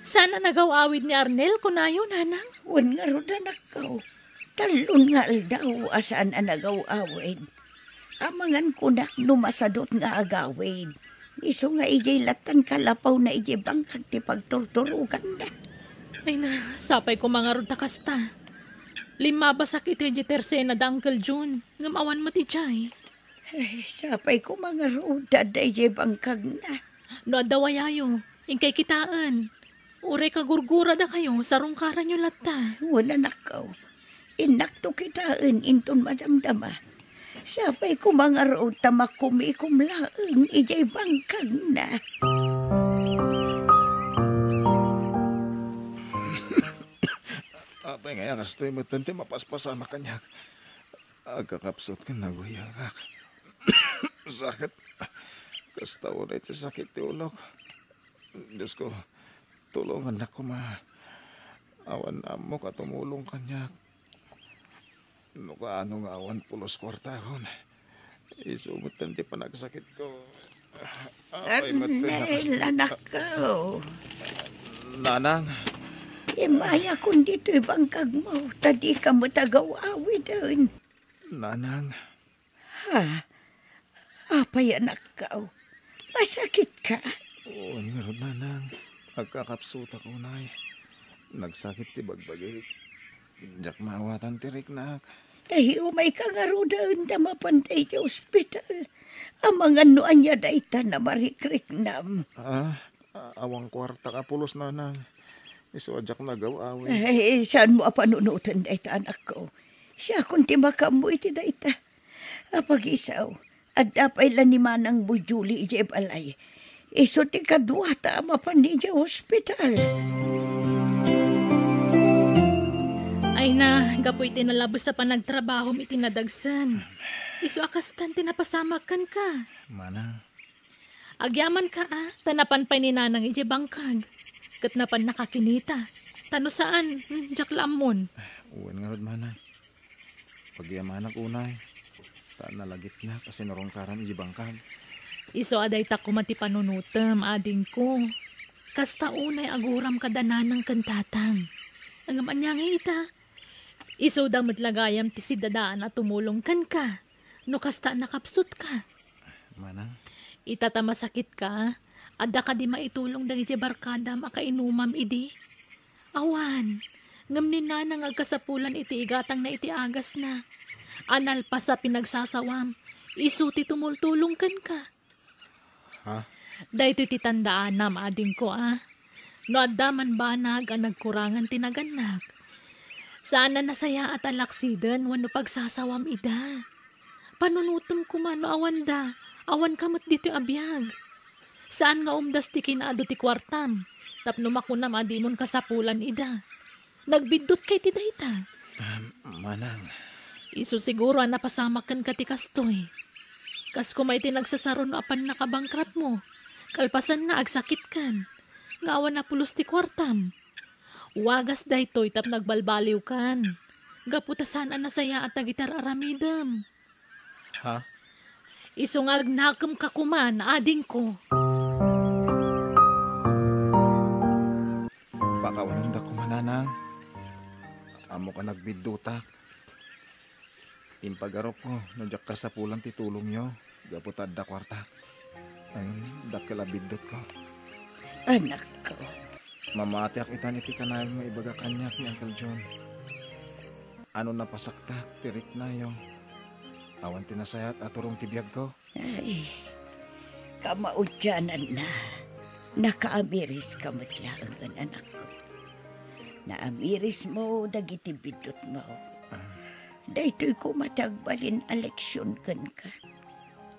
Saan a nagaw-awid ni Arnel, kunayo, nanang? Wen ngarud, anakko. Tallon nga aldaw a saan a nagaw-awid. Amangan kunak no masadut nga agawid. Isu nga idiay lattan kalapawna idiay bangkag ti pagturturoganda. Ay na, sapay ko mangarud ta kasta. Limmabasak iti idiay tersena da Uncle Jun, ngem awan met idiay. Ay, sapay ko mangarud ta adda idiay bangkagna. No adda wayayo, inkay kitaen. Uray kagurguradakayo, sarungkaranyo latta. Wen, anakko. Innakto kitaen inton madamdama. Sapay ko mangarud ta makumikom laeng idiay bangkagna. Apay ngay a kastoy metten ti mapaspasamak kaniak? Agkakapsut ken naguyagak. Sakit. Kasta unay ti sakit ti ulok. Diosko, tulongannak koma. Awan ammok a tumulong kaniak. No kaano nga awan pulos kuartakon, isu metten ti panagsakitko. Apay met ti Arnel, nakas-, anakko. Nanang. Immayakon ditoy bangkagmo, ta dika met agaw-awiden. Nanang. Ha? Apay, anakko? Masakitka? Wen ngarud, nanang. Agkakapsutak unay. Nagsakit ti bagbagik. Diak maawatan ti riknak. Ay, umayka ngaruden ta mapan dayta ospital. Amangan no ania dayta namarikriknam. Ah, awan kuartak a pulos, nanang. Isu a diak nagaw-awid. Ay, saanmo a panunoten dayta, anakko. Siakon ti makaammo iti dayta. Apagisaw, adda pay la ni manangmo Julie idiay balay. Isu ti kaduata a mapan idiay ospital. Ay na, gapu iti nalabes a panagtrabahom iti nadagsen. Isu a kastan ti napasamak kenka. Manang. Agyamanka a, ta napan pay ni Nanang idiay bangkag. Ket napan nakakinita. Ta no saan, hmm, diak la ammon. Wen ngarud, manang. Pagyamanak unay, ta nalagipnak a sinurungkaram idiay bangkag. Isu a dayta koma ti panunotem, adingko. Kasta unay aguram kada nanang ken tatang. Ngem ania ngay ita? Isuda met la gayam ti sidadaan a tumulong kenka, no kasta a nakapsutka. Manang? Ita ta masakitka, adda kadi maitulong dagiti barkadam a kainumam idi? Awan, ngem ni Nanang agkasapulan iti igatangna iti agasna. A nalpas a pinagsasawam, isu ti tumultulong kenka. Ha? Daytoy ti tandaanam, adingko, a. No adda man banag a nagkurangan ti nagannak, saan a nasayaat a laksiden wenno pagsasawam ida. Panunotem koma no awanda, awanka met ditoy a biag. Saan nga umdas ti kinaadu ti kuartam, tapno makunam a dimon kasapulan ida. Nagbiddut kay ti dayta? Ah, manang. Isu siguro a napasamak kenka ti kastoy. Kas koma iti nagsasaro no apan nakabankrupt mo. Kalpasanna, agsakitkan. Nga awan a pulos ti kuartam. Wagas daytoy tapno agbalbaliwkan. Gapu ta saan a nasayaat dagiti ar-aramidem. Ha? Isu nga agnakemka koman, adingko. Pakawanendak koma, nanang. Ammok a nagbiddutak. Impagarupko no diak kasapulan ti tulongyo gapu ta adda kuartak. Ngem dakkel a biddutko. Anakko. Mamatiak itan iti kanayon nga ibaga kaniak ni Uncle John. Ano napasaktak ti riknayo? Awan ti nasayaat a turong ti biagko? Ay, kamaudiananna, nakaamiriska met laengen, anakko. Naamirismo dagiti biddutmo. Ah. Daytoy koma ti agbalin a leksion kenka.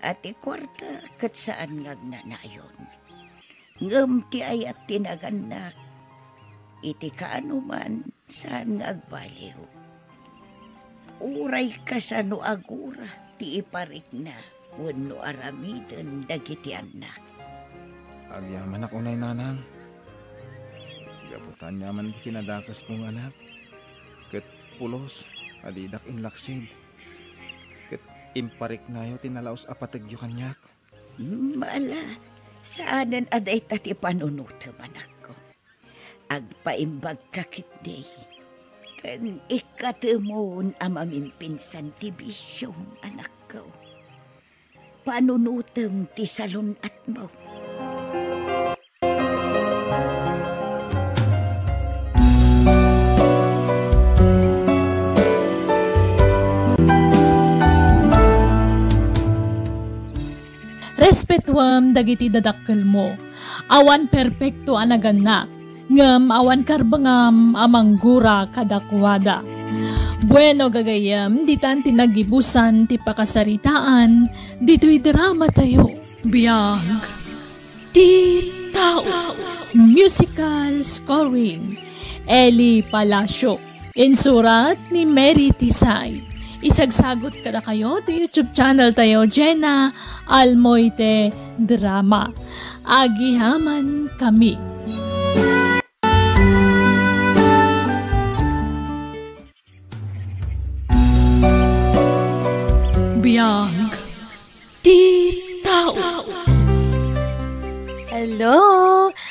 A ti kuarta ket saan nga agnanayon. Ngem ti ayat ti nagannak, iti kaano man, saan nga agbaliw. Uray kasano a gura ti iparikna wenno aramiden dagiti annak. Agyamanak unay, nanang. Gapu ta aniaman ti kinadakesko nga anak, ket pulos a didak inlaksid, ket impariknayo ti nalaus a pategyo kaniak. Mala, saanen a dayta ti panunotem, anakko. Agpaimbagka ketdi, ken ikkatemon a mamimpinsan ti bisiom, anakko. Panunotem ti salun-atmo. Respetuem dagiti dadakkelmo. Awan perpekto a nagannak, ngem awan karbengam a manggura kadakuada. Bueno, gagayyem, ditan ti nagibusan ti pakasaritaan ditoy dramatayo. Biag ti tao. Musical scoring, Eli Palacio. Insurat ni Mary Tisay. Isagsagot kadakayo ti YouTube channel tayo, Jenna Almoite Drama. Agihaman kami. Biag ti tao. Hello!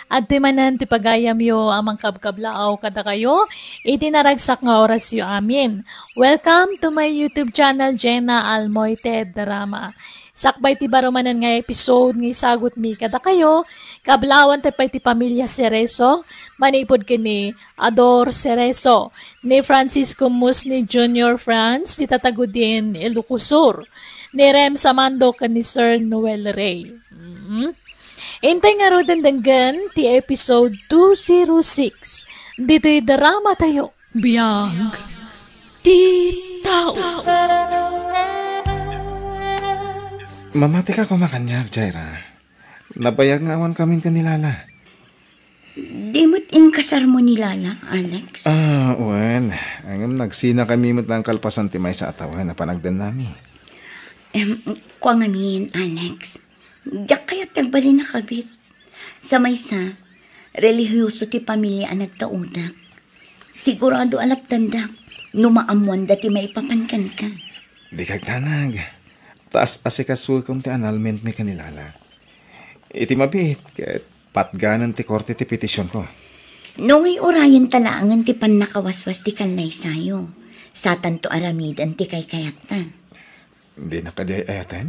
Adtoy manen ti pagayamyo a mangkabkablaaw kadakayo iti naragsak nga orasyo amin. Welcome to my YouTube channel, Jenna Almoite Drama. Sakbay ti baro manen nga episode nga isagutmi kadakayo, kablaawan tayo pay ti pamilya Cerezo, manipud ken ni Ador Cerezo, ni Francisco Musni Junior Franz, ti tatagudin Ilocos Sur, ni Rem Samando ken ni Sir Noel Rey. Mm. Intay ngaruden denggen ti episode two zero six ditoy drama tayo. Biag ti tao. Mamatika koma kaniak, Jaira. Nabayag nga awan kamin ken ni Lala. Di met inkasarmo ni Lala, Alex? Ah, wen. Ngem nagsinakami met lang kalpasan ti maysa a tawen a panagdennami. Em, kua ngamin, Alex. Diak kayat ti agbalin a kabit. Sa maysa, relihiyoso ti pamilya a nagtaudak. Sigurado a lapdandak no maammoanda ti maipapan kenka. Dika agdanag. Ta as-asikasoekom ti annulmentmi ken ni Lala. Iti mabiit, ket patganen ti korte ti petisionko. No ngay urayenta laengen ti pannakawaswas ti kallaysayo, satanto aramiden ti kaykayatta. Dinak kadi ay-ayaten?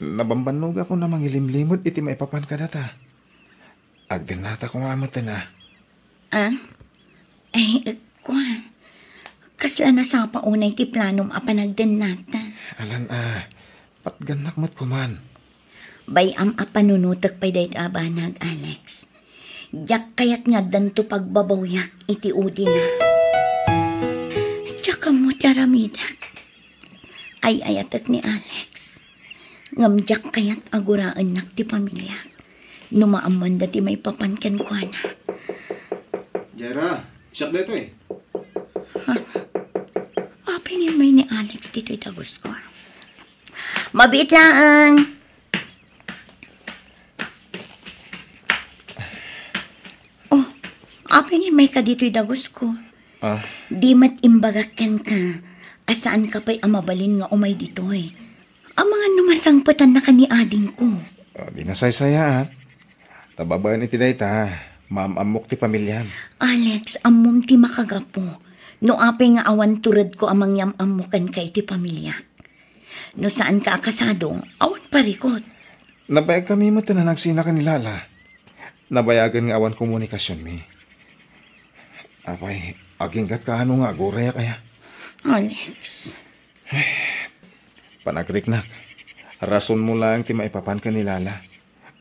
Nabambannogakon a mangilimlimed iti maipapan kadata. Agdennata koma metten a. Ah? Ay, kua. Kasla nasapa unay ti planom a panagdennata? Alan a, patgannak met koman. Bay-am a panunotek pay dayta a banag, Alex. Diak kayat nga addanto pagbabawyak iti udina. Diak ammo ti aramidek. Ay-ayatek ni Alex. Ngem diak kayat a guraennak ti pamiliak no maammoanda ti maipapan kenkuana. Jaira, siak daytoy. Ha? Apay nga immay ni Alex ditoy dagusko? Mabiit laeng. Oh, apay nga immayka ditoy dagusko? Ah. Di met imbagak kenka a saanka pay a mabalin nga umay ditoy. Amangan no masangpetannaka ni adingko. Ah, di nasaysayaat. Ta babaen iti dayta, maam-ammok ti pamiliam. Alex, ammom ti makagapu. No apay nga awan turedko a mangyam-ammo kenka iti pamiliak. No saanka a kasado, awan parikut. Nabayagkami met a nagsinaka ni Lala. Nabayagen nga awan komunikasionmi. Apay, aginggatka ano nga agurayak aya? Alex. Panagriknak, rasonmo laeng ti maipapan ken ni Lala.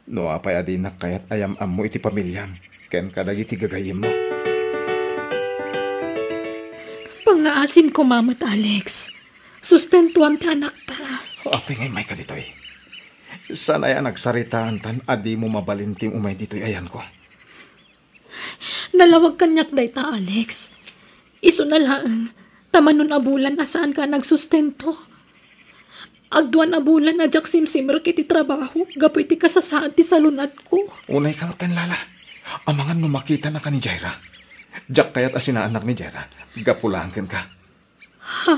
No apay a dinak kayat a yam-ammo iti pamiliam ken kadagiti gagayyemmo. Pangngaasim koma met, Alex. Sustentuam ti anakta. Apay nga immayka ditoy? Saan aya a nagsaritaantan a dimo mabalin ti umay ditoy ayanko? Nalawag kaniak dayta, Alex. Isuna laeng, ta manon a bulan a saanka a nagsustento. Agduan a bulan a diak simsimrek iti trabaho gapu iti kasasaad ti salun-atko. Unayka metten, Lala. Amangan no makitanaka ni Jaira. Diak kayat a sinaannak ni Jaira. Gapu laeng kenka. Ha?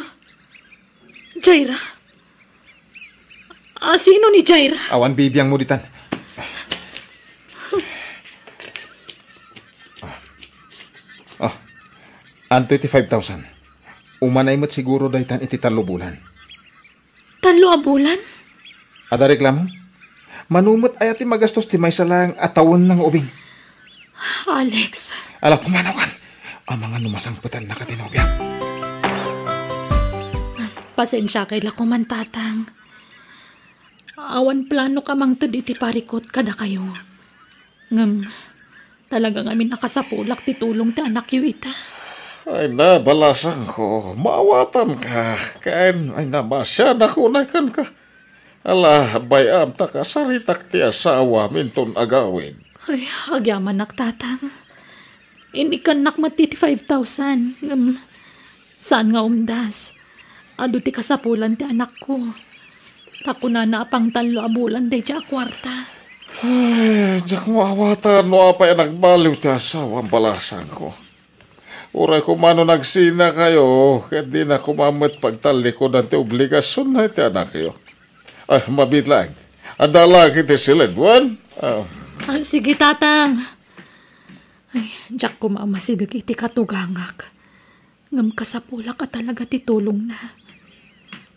Jaira? A, sino ni Jaira? Awan bibiangmo ditan. Ah. Ah. Adtoy ti five thousand. Umanay met siguro daytan iti tallo bulan. Tallo a bulan? Adda reklamo? Mano met aya ti magastos ti maysa laeng a tawenna nga ubing? Alex. Ala, pumanaw kan. Amangan no masangpetannaka ti nobiam. Pasensiakay la koman, Tatang. Awan planok a mangted iti parikut kadakayo. Ngem, talaga ngamin a kasapulak ti tulong ti anakyo ita. Ay na, balasangko, maawatanka. Ken, ay na, masianak unay kenka. Ala, bay-am ta kasaritak ti asawam inton agawid. Ay, agyamanak, Tatang. Inikkannak met ti five thousand, ngem saan nga umdas. Adu ti kasapulan ti anakko. Ta kunana a pangtallo a bulan daydiay a kuarta. Ay, diak maawatan no apay a nagbaliw ti asawam, balasangko. Uray koma no nagsinakayo, ket dina koma met pagtallikudan ti obligasionna iti anakyo. Ah, mabiit laeng. Adda la ket ti siled, wen? Ah. Ah, sige, Tatang. Ay, diak koma a masideg iti katugangak. Ngem kasapulak a talaga ti tulongna.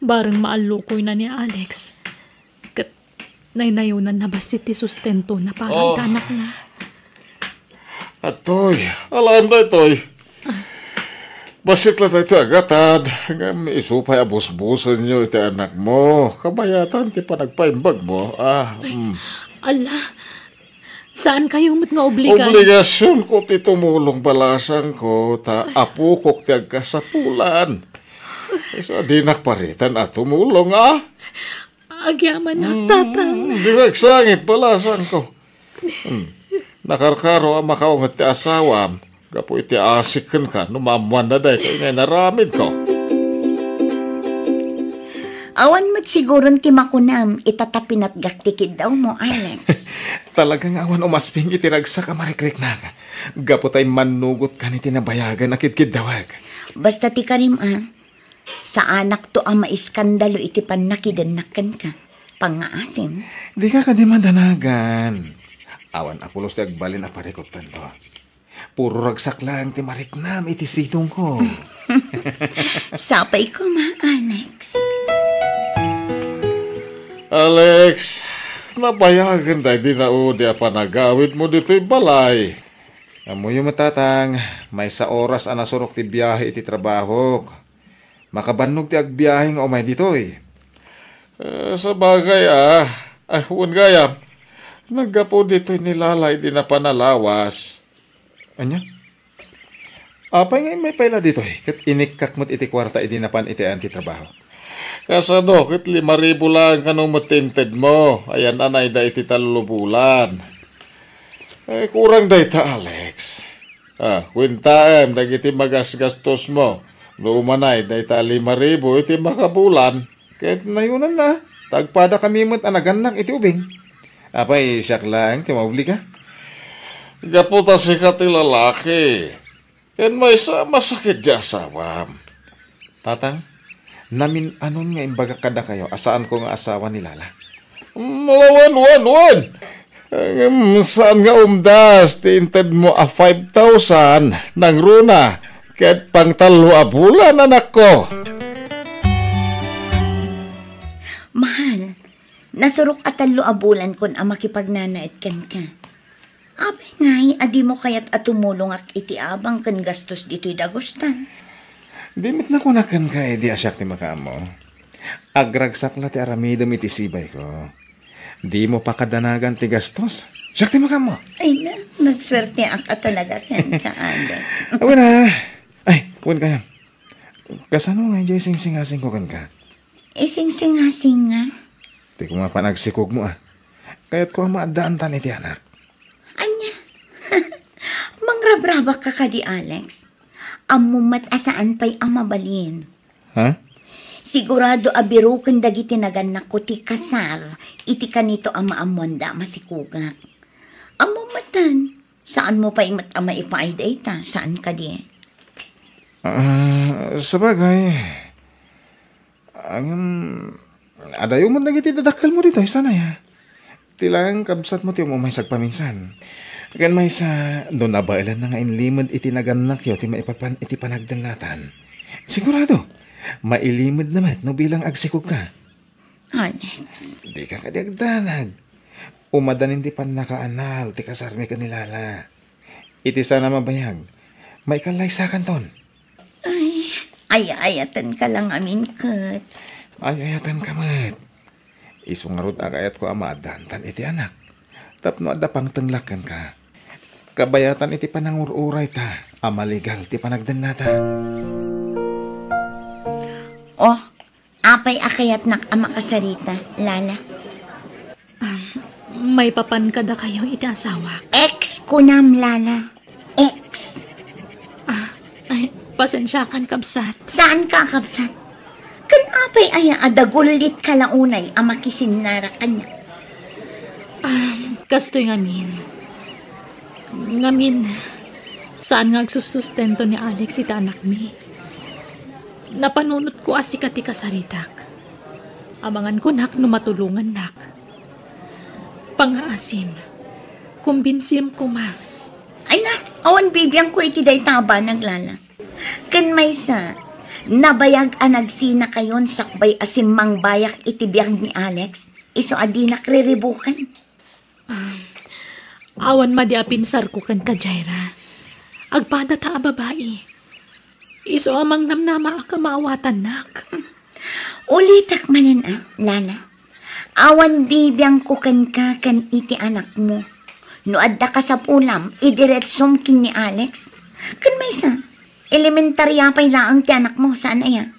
Bareng maallukoyna ni Alex. Ket naynayonanna bassit ti sustentona para Oh. iti anakna. Atoy, alam daytoy. Bassit la daytoy a gatad, ngem isu pay a busbusenyo iti anakmo. Kabayatan ti panagpaimbagmo. Ah, mm. Ala, saan kayo met nga obligan? Obligasionko ti tumulong, balasangko, ta apokok ti agkasapulan. Isu a dinak paritan a tumulong, ah. Agyamanak, Tatang. Mm, di agsangit, balasangko. Hmm. Nakarkaro a makaunget ti asawam gapu iti asik kenka no maammoanna daytoy nga inaramidko. Awan met siguron ti makunam ita ta pinatgak ti kiddawmo, Alex. Talaga nga awan umasping iti ragsak a marikriknak. Gapu ta immannugotkan iti nabayagan a kidkiddawek. Basta ti karim, a, saanakto a maiskandalo iti pannakidennak kenka. Pangngaasim. Dika kadi madanagan. Awan a pulos ti agbalin a parikuttanto. Puro ragsak laeng ti mariknam iti sidongko. Sapay koma, Alex. Alex, nabayagen daydi naudi a panagawidmo ditoy balay. Ammoyo met, Tatang, maysa oras a nasurok ti biahe iti trabahok. Makabannog ti agbiahe nga umay ditoy. Eh, sabagay, ah. Ah, wen gayam. Naggapu ditoy ni Lala idi napan a lawas. Ania? Apay nga immay pay la ditoy, ket inikkak met iti kuarta idi napan iti ayan ti trabaho? Kasano ket lima ribu laeng kano met ti intedmo, ayan-anayda iti tallo bulan? Eh, kurang dayta, Alex. Ah, kuentaem dagiti magasgastosmo no umanay dayta a lima ribu iti makabulan. Ket nayonanna, ta agpadakami met a nagannak iti ubing. Apay, siak laeng ti maobliga? Gapu ta sika ti lalaki. Ken maysa a masakit ti asawam. Tatang, namin-anon nga imbagak kadakayo a saanko nga asawa ni Lala. Mm, wen, wen, wen! Ngem saan nga umdas ti intedmo a five thousand nangruna ket pangtallo a bulan, anakko. Mahal, nasurok a tallo a bulankon a makipagnanaed kenka. Apay ngay a dimo kayat a tumulongak iti abang ken gastos ditoy dagostan? Di met nakunak kenka idi a siak ti makaammo. Agragsak la ti aramidem iti sibayko. Dimo pakadanagan ti gastos. Siak ti makaammo. Ay na, nagsuerteak a talaga kenka, Alex. Awan na. Ay, wen kayam. Kasano nga idiay singsingasingko kenka? Isingsingasing nga? Ti koma panagsikogmo, a. Kayatko a maaddaantan iti anak. Ania? Mangrabrabak ka kadi, Alex? Ammom met a saan pay a mabalin. Ha? Sigurado a biroken dagiti nagannakko ti kasar iti kanito a maammoanda a masikogak. Ammom metten, saanmo pay met a maipaay dayta, saan kadi? Ah, sabagay. Ngem, adayo met dagiti dadakkelmo ditoy, saan aya? Ti laeng kabsatmo ti um-umaysa agpaminsan. Ken maysa, no nabaelanna nga inlimed iti nagannakyo ti maipapan iti panagdellatan, sigurado, mailimedna met no bilang agsikogka. Alex. Dika kadi agdanag. Umadanin ti pannakaanal ti kasarmi ken ni Lala. Iti saan a mabayag, maikallaysakanton. Ay, ay-ayatenka la ngamin ket. Ay-ayatenka met. Isu ngarud a kayatko a maaddaantan iti anak. Tapno adda pangtenglak kenka. Kabayatan iti panangur-urayta a maligal ti panagdennata. Oh, apay a kayatnak a makasarita, Lala? Ah, maipapan kadakayo iti asawak. Ex kunam, Lala. Ex. Ah, ay, pasensiakan, kabsat. Saan ka, kabsat? Ken apay aya a dagullit ka la unay a makisinnara kaniak? Ah, kastoy ngamin. Ngamin, saan nga agsusustento ni Alex iti anakmi. Napanunotko a sika ti kasaritak. Amangan kunak no matulongannak. Pangngaasim, kumbinsim koma. Ay na, awan bibiangko iti dayta a banag, Lala. Ken maysa, nabayag a nagsinakayon sakbay a simmangbayak iti biag ni Alex, isu a dinak riribukan. Ah, awan madi a pinsarko kenka, Jaira. Agpadata a babai. Isu a mangnamnamaak a maawatannak. Ulitek manen, a, Lala. Awan bibiangko kenka ken iti anakmo. No adda kasapulam, idiretsom ken ni Alex. Ken maysa, elementaria pay laeng ti anakmo, saan aya?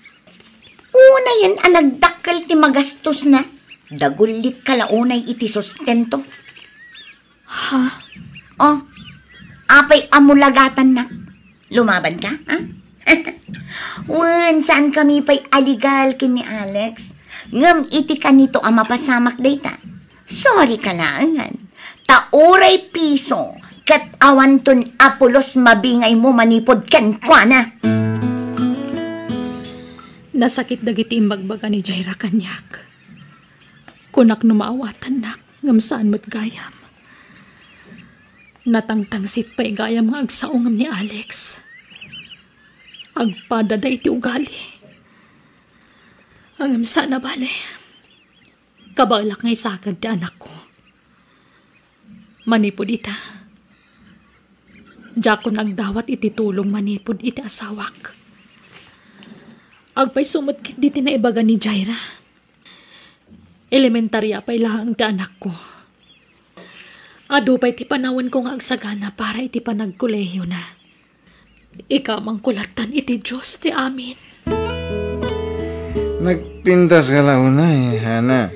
Unayen a nagdakkel ti magastosna. Dagullit ka la unay iti sustento. Ha? Oh, apay a mulagatannak? Lumaban ka, ha? Wen, saan kami pay a legal ken ni Alex. Ngem iti kanito a mapasamak dayta, sorry ka laengen. Ta uray piso, ket awanton a pulos mabingaymo manipud kenkuana. Nasakit dagiti imbagbaga ni Jaira kaniak. Kunak no maawatannak, ngem saan met gayam. Natangtangsit pay gayam nga agsao ngem ni Alex. Agpadada iti ugali. Ngem saan a bale. Kabaelak nga isaked ti anakko. Manipud ita, diakon agdawat iti tulong manipud iti asawak. Agpayso met ketdi ti naibaga ni Jaira. Elementaria pay laeng ti anakko. Adu pay ti panawenko nga agsagana para iti panagkolehiona. Ikamangko lattan iti Dios ti amin. Nagpintas ka la unay, Hana.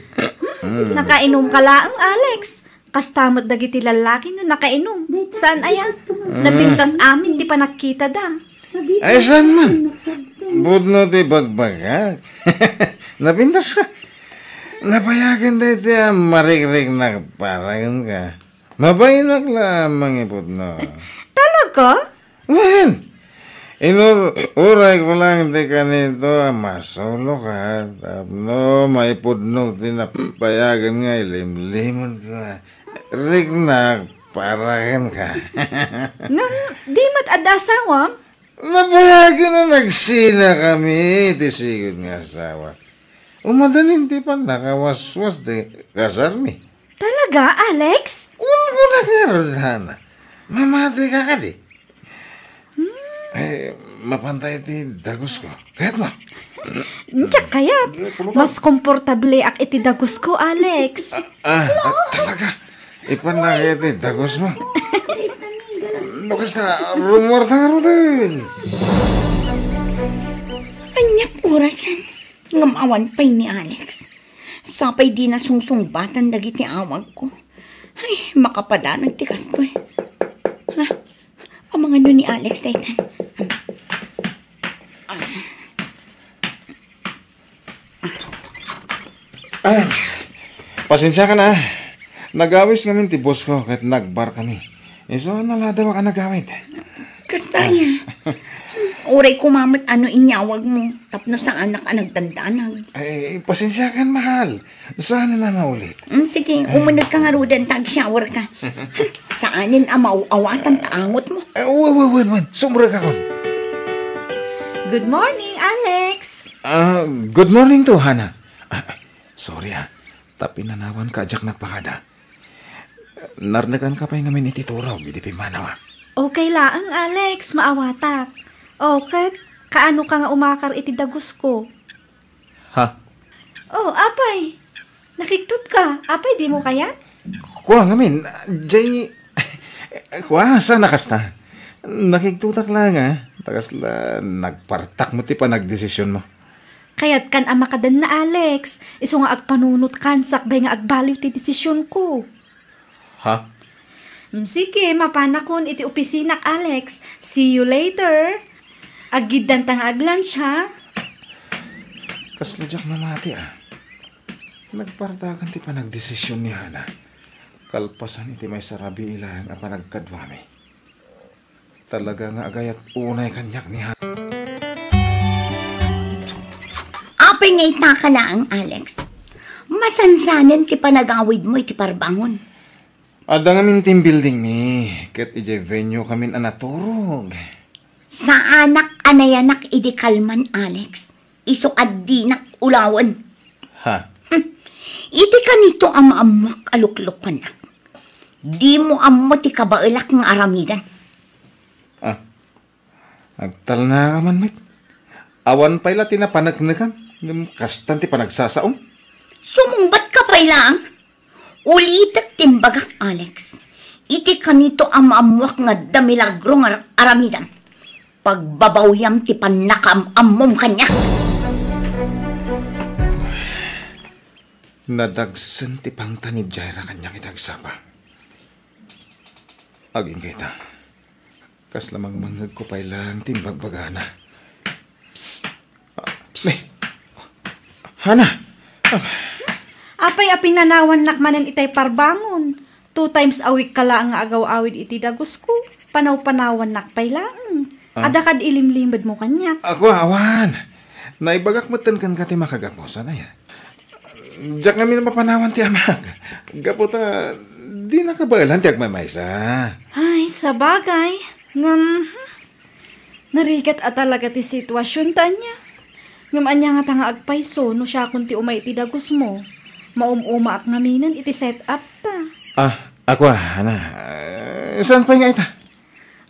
Mm. Nakainom ka laeng, Alex. Kasta met dagiti lallaki no nakainom. Saan aya? Mm. Napintas amin ti panagkitada. Ay, saan man? Pudno ti bagbagak. Napintas ka. Nabayagen daytoy a marikriknak para kenka. Mabainak la a mangipudno. Talaga? Wen, inur-, uray ko lang ti kanito a masulo ka, tapno maipudno ti napayagen nga ilimlimon ko. Riknak para kenka. Ngem, di met adda asawam? Napayagen a nagsina kami ti sigud nga asawa. Umadanin ti pannakawaswas ti kasarmi. Talaga, Alex? Wen, kuna ngarud, Hana. Mamati ka kadi? Hmm. Eh, mapantay ti dagus ko. Kayat mo? Diak kayat. Mas komportableak iti dagus ko, Alex. Ah, ah, talaga. Ipan na kayo ti dagus mo. No, kasta, rumuar ta nga rudin. Aniak orasan. Ngem awan pay ni Alex. Sapay dina sungsungbatan dagiti awagko. Ay, makapadanag ti kastoy. Ha? Amangan no ni Alex daytan. Ah, pasensiakan a. Nagawis ngamin ti boss ko ket nagbar kami. Isu a naladawak a nagawid. Kasta aya. Uray koma met no inyawagmo tapno saanak a nagdandanag. Ay, pasensiakan, mahal. Saan na maulit? Mm, sige, umuneg ka ngaruden ta ag-shower ka. Saanen a mauawatan ta angotmo. Eh, wen, wen, wen, wen. Sumrek akon. Good morning, Alex. Ah, good morning to, Hana. Ah, sorry, ah. Ta pinanawan ka, diak nagpakada. Narnekan ka pay ngamin iti turog idi pimmanaw, ah. Okay laeng, Alex, maawatak. O, ket kaano ka nga umakar iti dagus ko? Ha? O, apay, nakik-, Ka, apay dimo kayat? Kua ngamin, jay, kua, sana kasta. Nakigtotak la nga, ta kasla nagpartak mo ti panagdesisionmo. Kayatkan a makadanna, Alex. Isu nga agpanunotkan sakbay nga agbaliw ti desisionko. Ha? Mm, sige, mapanakon iti opisinak, Alex. See you later. Aggiddanta nga aglunch, ha? Kasla diak mamati, a. Nagpartakan ti panagdesision ni Hana. Kalpasan iti maysa rabii laeng a panagkaduami. Talaga nga agayat unay kaniak ni Hana. Apay nga itaka laeng, Alex? Masansanen ti panagawidmo iti parbangon. Adda ngamin team building mi, ket idiay venue kamin a naturog. Saanak a nayanak idi kalman, Alex. Isu a dinak ulawen. Ha? Hmm. Iti kanito a maammoak a luklukannak. Dimo ammo ti kabaelak nga aramidan. Ah, agtalnaka man met. Awan pay la ti napaneknekam, ngem kastan ti panagsasaom. Sumungbat ka pay laeng. Ulitek ti imbagak, Alex. Iti kanito a maammoak nga adda milagro nga ar-, aramidan. Pagbabawiam ti pannakaam-ammom kaniak. Nadagsen ti pangtan ni Jaira kaniak iti agsapa. Agingga ita. Kasla mangmangngegko pay laeng ti imbagbagana. Psst! Ah, Psst! Hana! Ah, Apay a pinanawannak manen itay parbangon? Two times a week ka laeng nga agaw-awid iti dagusko. Panaw-panawannak pay laeng. Ah. Adda kad ilimlimedmo kaniak. Ako, awan. Naibagak metten kenka ti makagapu, sana ya. Diak ngamin mapanawan ti amak. Gapu ta, di nakabaelan ti agmaymaysa. Ay, sabagay. Ngem, hmm, narigat a talaga ti sitwasion ta ania. Ngem ania ngata nga agpayso no siakon ti umay iti dagusmo? Maum-umaak ngaminen iti set-up ta. Ah, ako, ah, Hana. Eh, saan pay nga ita?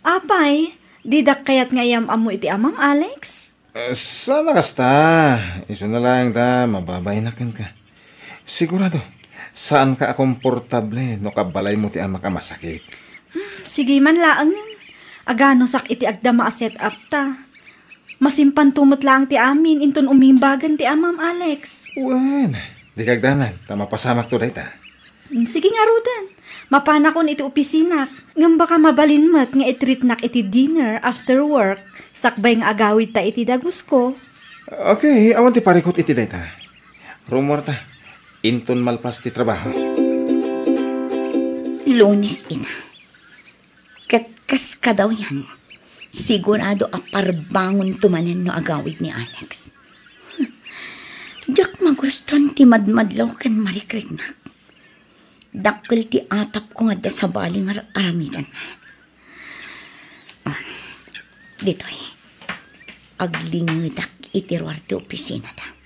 Apay, didak kayat nga iyam-ammo iti amam, Alex? Eh, sana kasta. Isu na laeng ta, mababain kenka. Sigurado, saanka a komportable no kabalaymo ti amak a masakit. Hmm, sige man laeng. Aganusak iti agdama a set-up ta. Masimpanto met laeng ti amin, inton umimbagan ti amam, Alex. Wen, di kagdanag, ta mapasamakto dayta. Mm, sige ngaruden. Mapanakon iti opisinak. Ngem baka mabalin met nga i-treatnak iti dinner after work, sakbay nga agawidta iti dagusko. Okay, awan ti parikut iti dayta. Rummuarta, inton malpas ti trabaho. Lunes ita. Ket kas kadawyan, sigurado a parbangonto manen no agawid ni Alex. Diak magustuan ti madmadlaw ken marikriknak. Dakkel ti atapko nga adda sabali nga ar-, aramidan. Ah, ditoy, aglingedak iti ruar ti opisinada.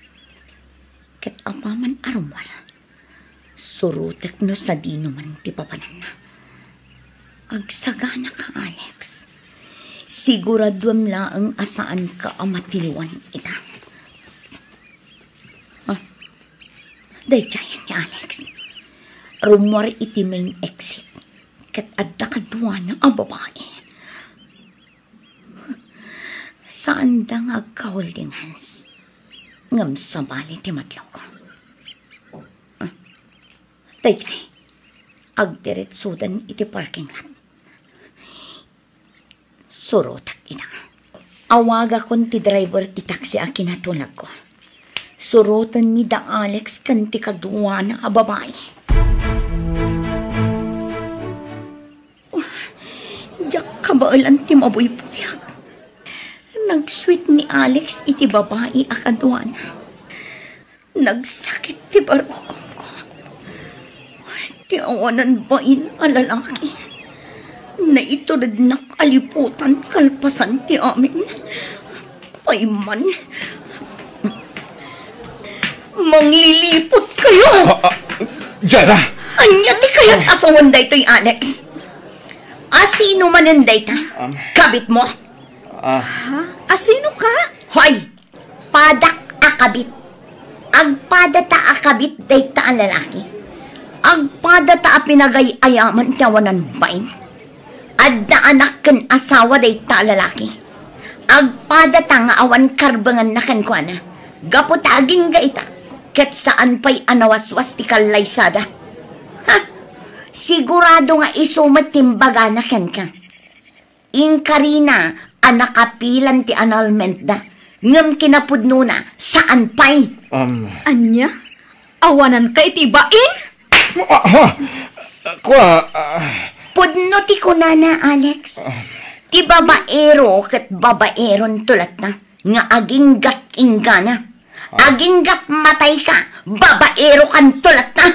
Ket apaman a rummuar, surotek no sadino man ti papananna. Agsaganaka, Alex. Siguraduem laeng a saanka a matiliwan ita. Ah, daydiayen ni Alex. Rummuar iti main exit. Ket adda kaduana a babai. Saanda nga agka-holding hands. Ngem sabali ti madlawko. Ah, daydiay. Agdiretsodan iti parking lot. Surotek ida. Awagakon ti driver ti taxi a kinatulagko. Surotenmi da Alex ken ti kaduana a babai. Diak kabaelan ti mabuybuyak. Nag-sweet ni Alex iti babai a kaduana. Nagsakit ti barukongko. Ti awanan bain a lalaki. Naiturednak a liputan kalpasan ti amin. Payman. Manglilipot kayo! Ah, ah, Jara! Ania ti kayat a sawen daytoy, Alex? Asino manen dayta? Um, Kabit mo? Ah. Ha? Asino ka? Hoy! Padak a kabit. Agpadata a kabit dayta a lalaki. Agpadata a pinagay-ayaman ti awanan bain. Adda anak ken asawa dayta a lalaki. Agpadata nga awan karbenganna kenkuana. Gapu ta agingga ita, ket saan pay a nawaswas ti kallaysada. Ha! Sigurado nga isu met ti imbagana kenka. Inkarina a nakapilan ti annulmentda, ngem kinapudnona, saan pay. Um, Ania? Awananka iti bain? Ah, ha? Kua, ah. Pudno ti kunana, Alex. Ti babaero ket babaeron tulatna nga aginggat inggana. Ah. Aginggat matayka, babaero kan tulatna.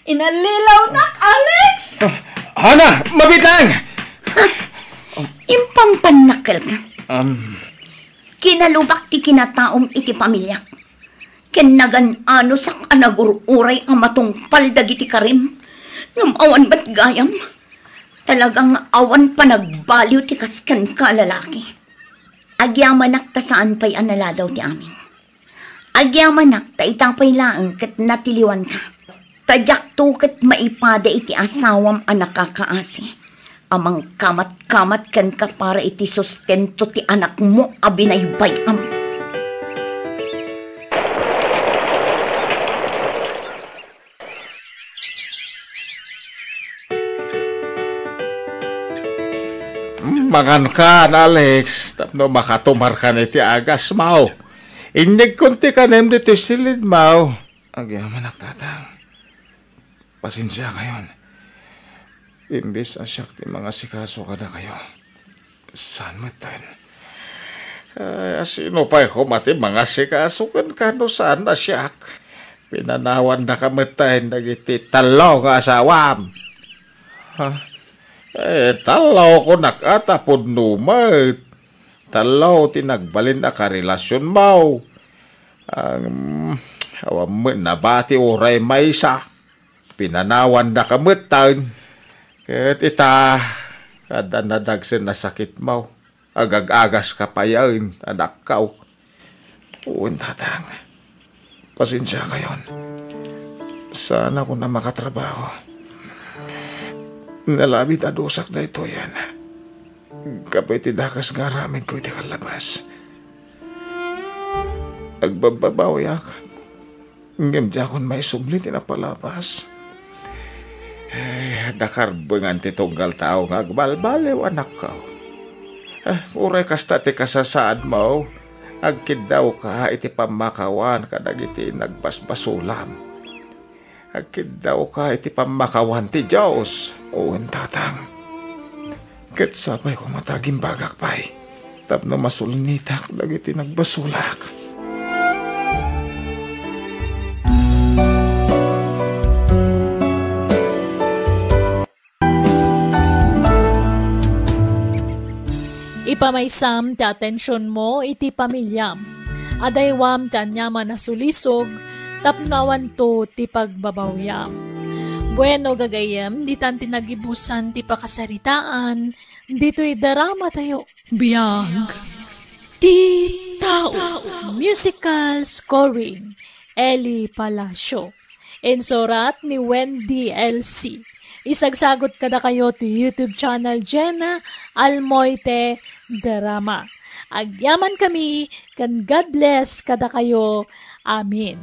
Inallilawnak, Alex! Ah, Hana, mabitang! Impampannakkelka. Um, Kinalubak ti kinataom iti pamiliak. Ken nagan-anosak a nagur-uray a matungpal dagiti karim, ngem awan met gayam. Talaga nga awan panagbaliw ti kas kenka a lalaki. Agyamanak ta saan pay a naladaw ti amin. Agyamanak ta ita pay laeng ket natiliwanka. Ta diakto ket maipada iti asawam a nakakaasi. A mangkamatkamat kenka para iti sustento ti anakmo a binaybay-am. Mangankan, Alex, tapno makatumarkan iti agasmaw. Inyegkon ti kanem ditoy silidmaw. Agyamanak, Tatang. Pasensiakayon. Imbes a siak ti mangasikaso kadakayo, saan metten? Ay, a sino pay koma ti mangasikaso kenka no saan a siak? Pinanawandaka metten dagiti tallo nga asawam. Ha? Eh, tallo kunak a ta pudno met. Tallo ti nagbalin a karelasionmaw. Ang, awan met nabati uray maysa. Pinanawandaka metten. Ket ita, adda nadagsen a sakitmaw. Agag-agaska payen, anakkaw. Wen, Tatang. Pasensiakayon. Saanakon a makatrabaho. Nalabit a dusak daytoyen. Gapu iti dakes nga aramidko iti kallabas. Agbabbabawiak. Ngem diakon maisubli ti napalabas. Ay, adda karbengan ti tunggal tao nga agbalbaliw, anakko. Ah, uray kasta ti kasasaadmo, agkiddawka iti pammakawan kadagiti nagbasbasulam. Agkiddawka iti pammakawan ti Dios. Wen, Tatang. Ket sapay koma ta agimbagak pay tapno masulnitak dagiti nagbasolak. Ipamaysam ti atensionmo iti pamiliam. Adaywam ti aniaman a sulisog tapno awanto ti pagbabawiam. Bueno, gagayyem, ditan ti nagibusan ti pakasaritaan ditoy dramatayo. Biag ti tao. Musical scoring, Eli Palacio. Insurat ni Wendy L C. Isagsagot kadakayo ti YouTube channel Jenna Almoite Drama. Agyaman kami, ken God bless kadakayo. Amen.